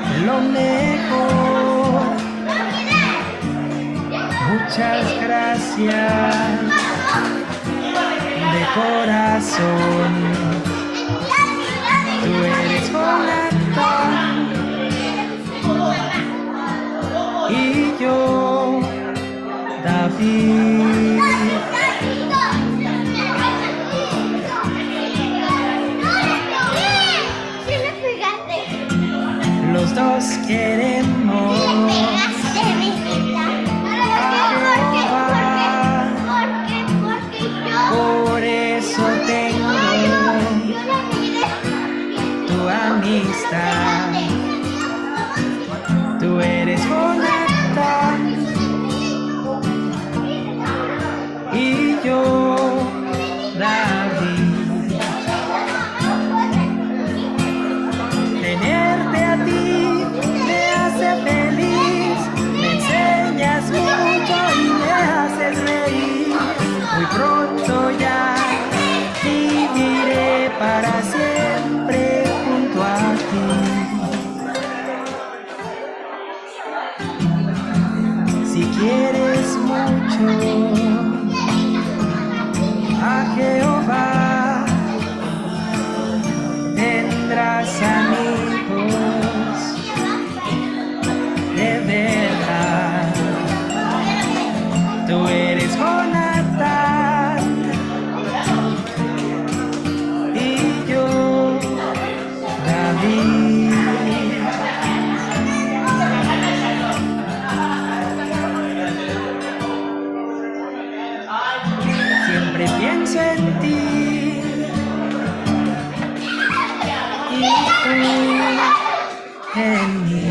Speaker 16: es lo mejor. Muchas gracias de corazón. Tú eres Jonathan y yo, David. Los dos queremos a Jehová. Por eso tengo tu amistad. Tú eres Jonathan y yo, David. Tenerte a ti me hace feliz, me enseñas mucho y me haces reír. Muy pronto ya viviré para siempre junto a ti. Si quieres mucho a Jehová, tendrás amigos de verdad. Tú eres Jonathan y yo, David. Siempre pienso en ti y tú en mí.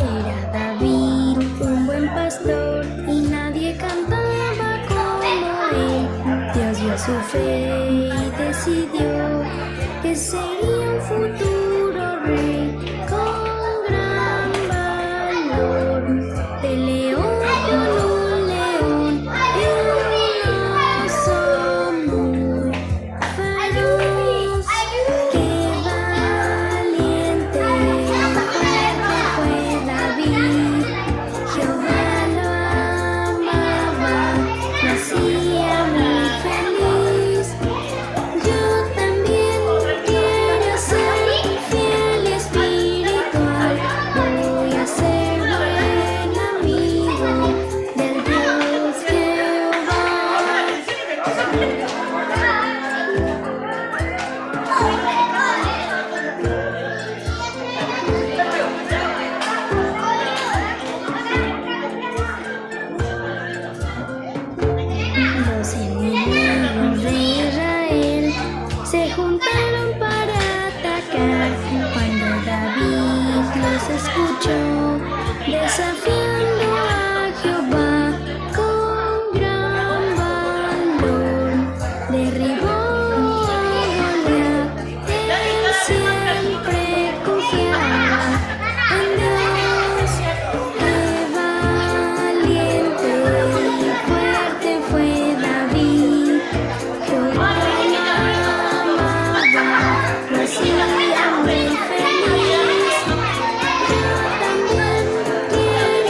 Speaker 15: Era David un buen pastor y nadie cantaba como él. Dios vio su fe y decidió que sería un futuro rey con gran valor. Peleó con un león y un oso muy feroz. Qué valiente y fuerte fue David. Jehová lo amaba, lo hacía muy feliz. Yo también quiero ser fiel y espiritual. Voy a ser buen amigo del Dios Jehová. Los enemigos de Israel se juntaron para atacar. Cuando David los escuchó, desafiando a Jehová con gran valor, derribó a Goliat. Él siempre confiaba en Dios. Qué valiente y fuerte fue David. Jehová lo amaba, lo hacía muy feliz. Yo también quiero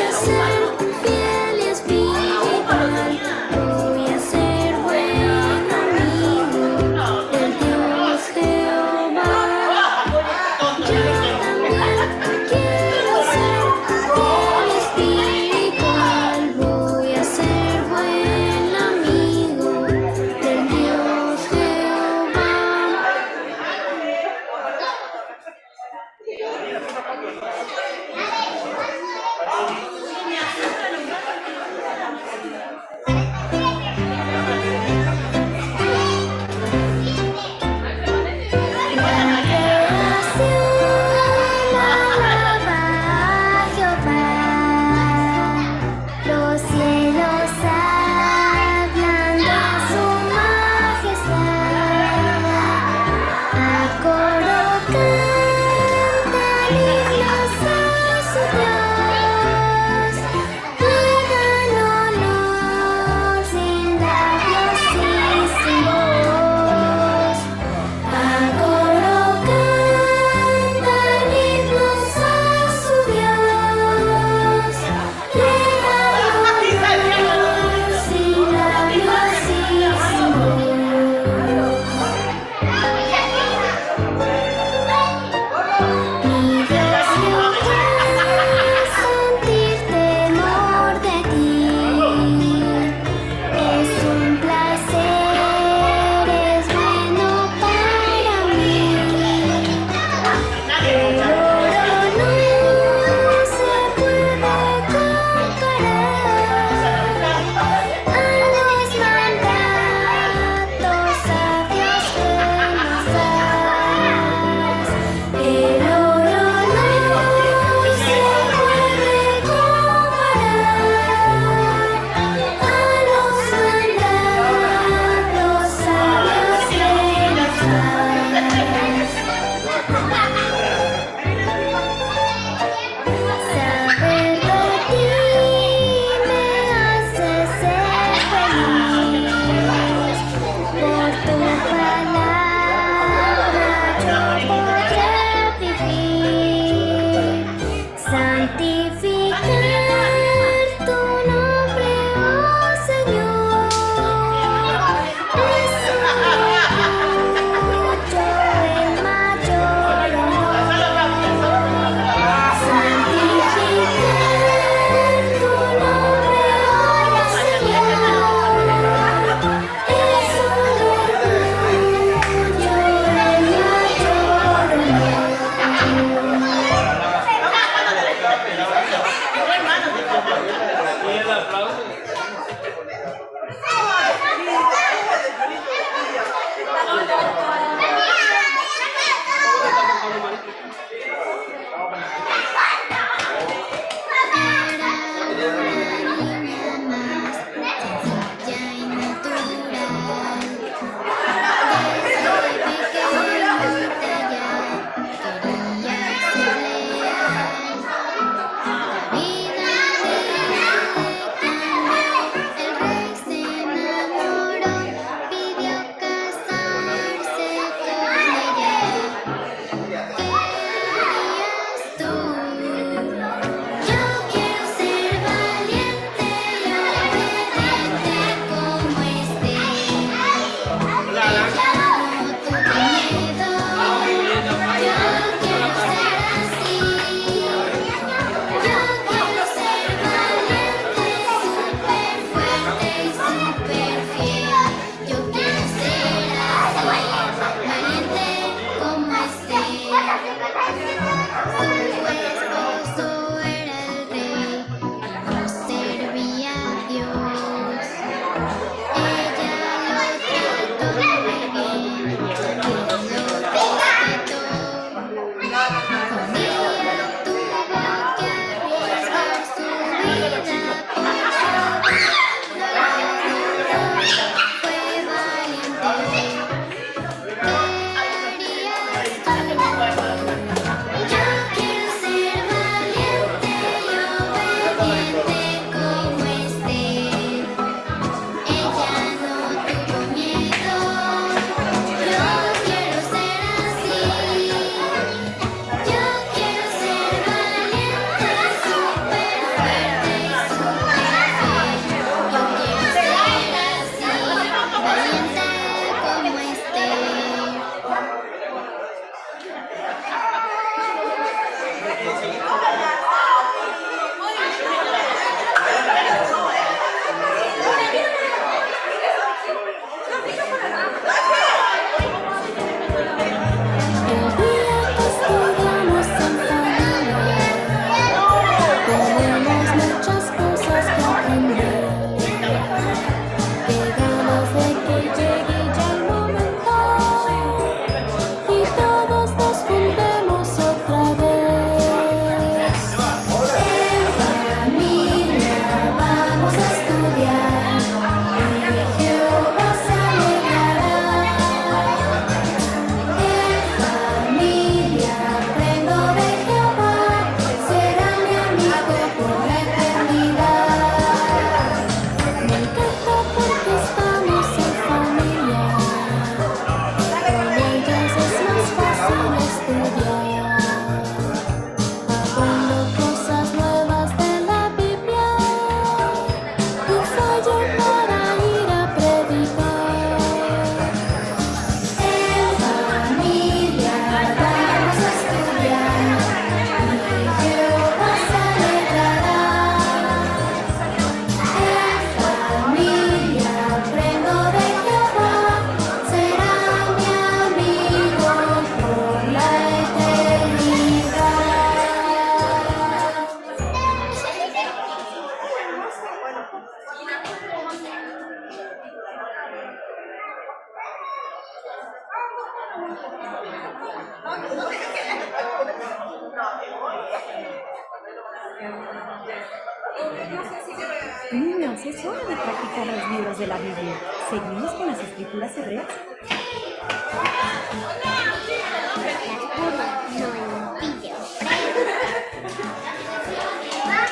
Speaker 8: Niños, es hora de practicar los libros de la Biblia. ¿Seguimos con las escrituras hebreas?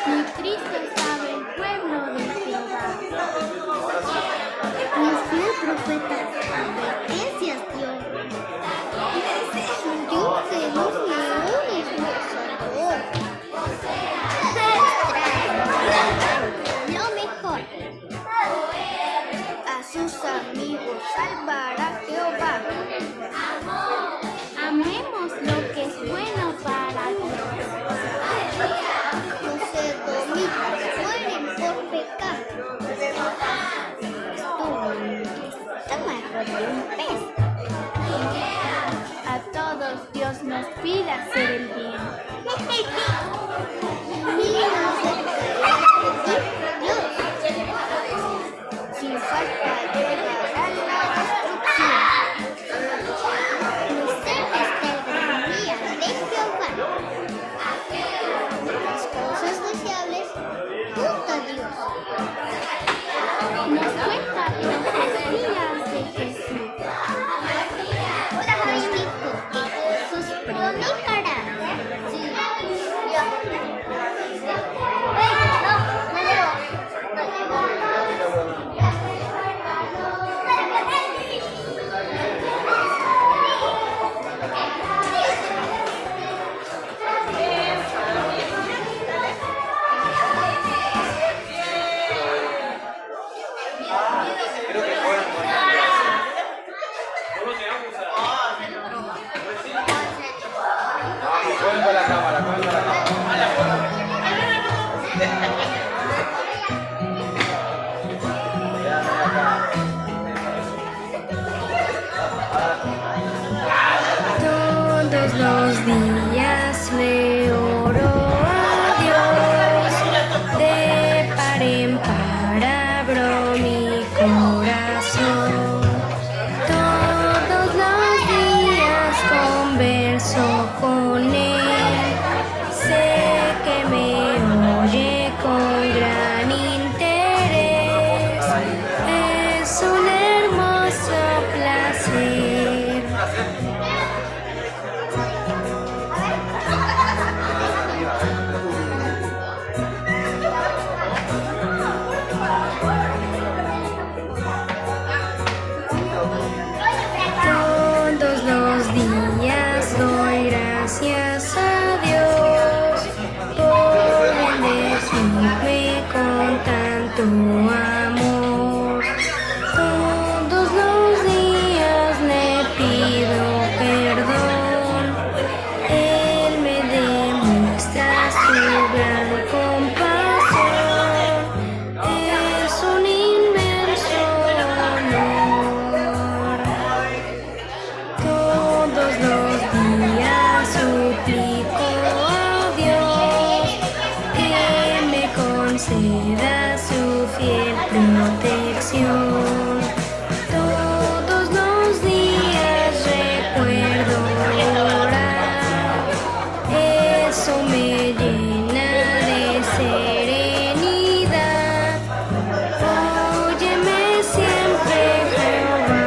Speaker 15: Muy triste estaba el pueblo de Jehová. Mi fiel profeta advertencias dio. Su Dios de los leones nos salvó. Lo mejor. A sus amigos salvará Jehová. Amemos lo que es bueno para Dios. Los edomitas mueren por pecar. Estuvo en el estómago de un pez. A todos Dios nos pide hacer el bien. Y nos Dios. Sin falta llegará la destrucción. Muy cerca está el gran día de Jehová. Las cosas deseables junto a Dios. Nos cuenta profecías de Jesús. Nos dijo que Jesús predicará. Sí. Ey, no, no llego. No llego.
Speaker 17: Todos los días le oro a Dios, de par en par abro mi corazón. Todos los días converso con Él, sé que me oye con gran interés. Es un hermoso placer. Todos los días doy gracias a Dios por bendecirme con tanto amor. Todos los días le pido perdón. Él me demuestra su gran compasión. Es un inmenso honor. Todos los días suplico a Dios que me conceda su fiel protección. Todos los días recuerdo orar, eso me llena de serenidad. Óyeme siempre, Jehová.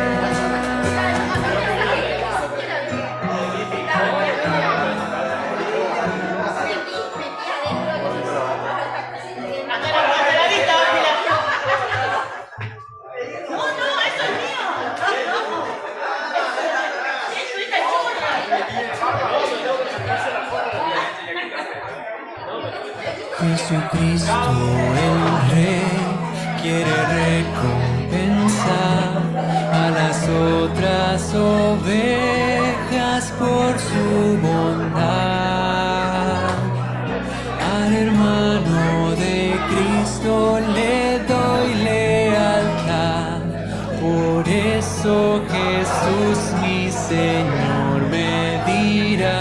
Speaker 18: Jesucristo el Rey quiere recompensar a las otras ovejas por su bondad. Al hermano de Cristo le doy lealtad, por eso Jesús mi Señor me dirá.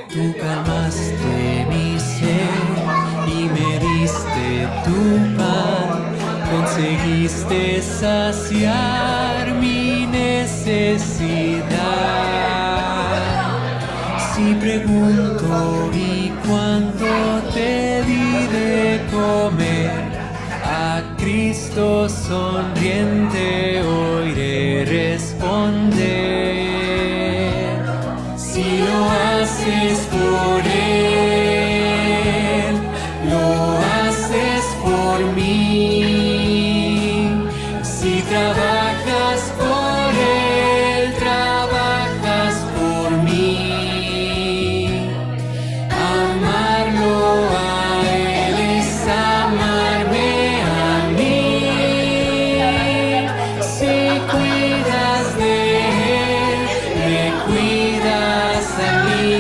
Speaker 18: Tú calmaste mi sed y me diste tu pan, conseguiste Supiste saciar mi necesidad. Si pregunto y cuánto te di de comer, a Cristo sonriente oiré responder. Si lo haces por él, lo haces por mí. Si trabajas por él, trabajas por mí. Amarlo a él es amarme a mí. Si cuidas de él, me cuidas a mí.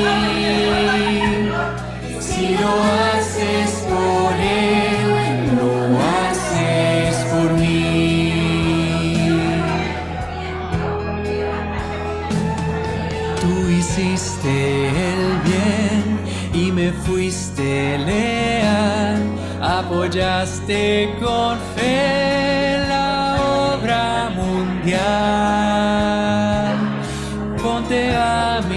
Speaker 18: Si lo haces por él, lo haces por mí. Tú hiciste el bien y me fuiste leal, apoyaste con fe la obra mundial.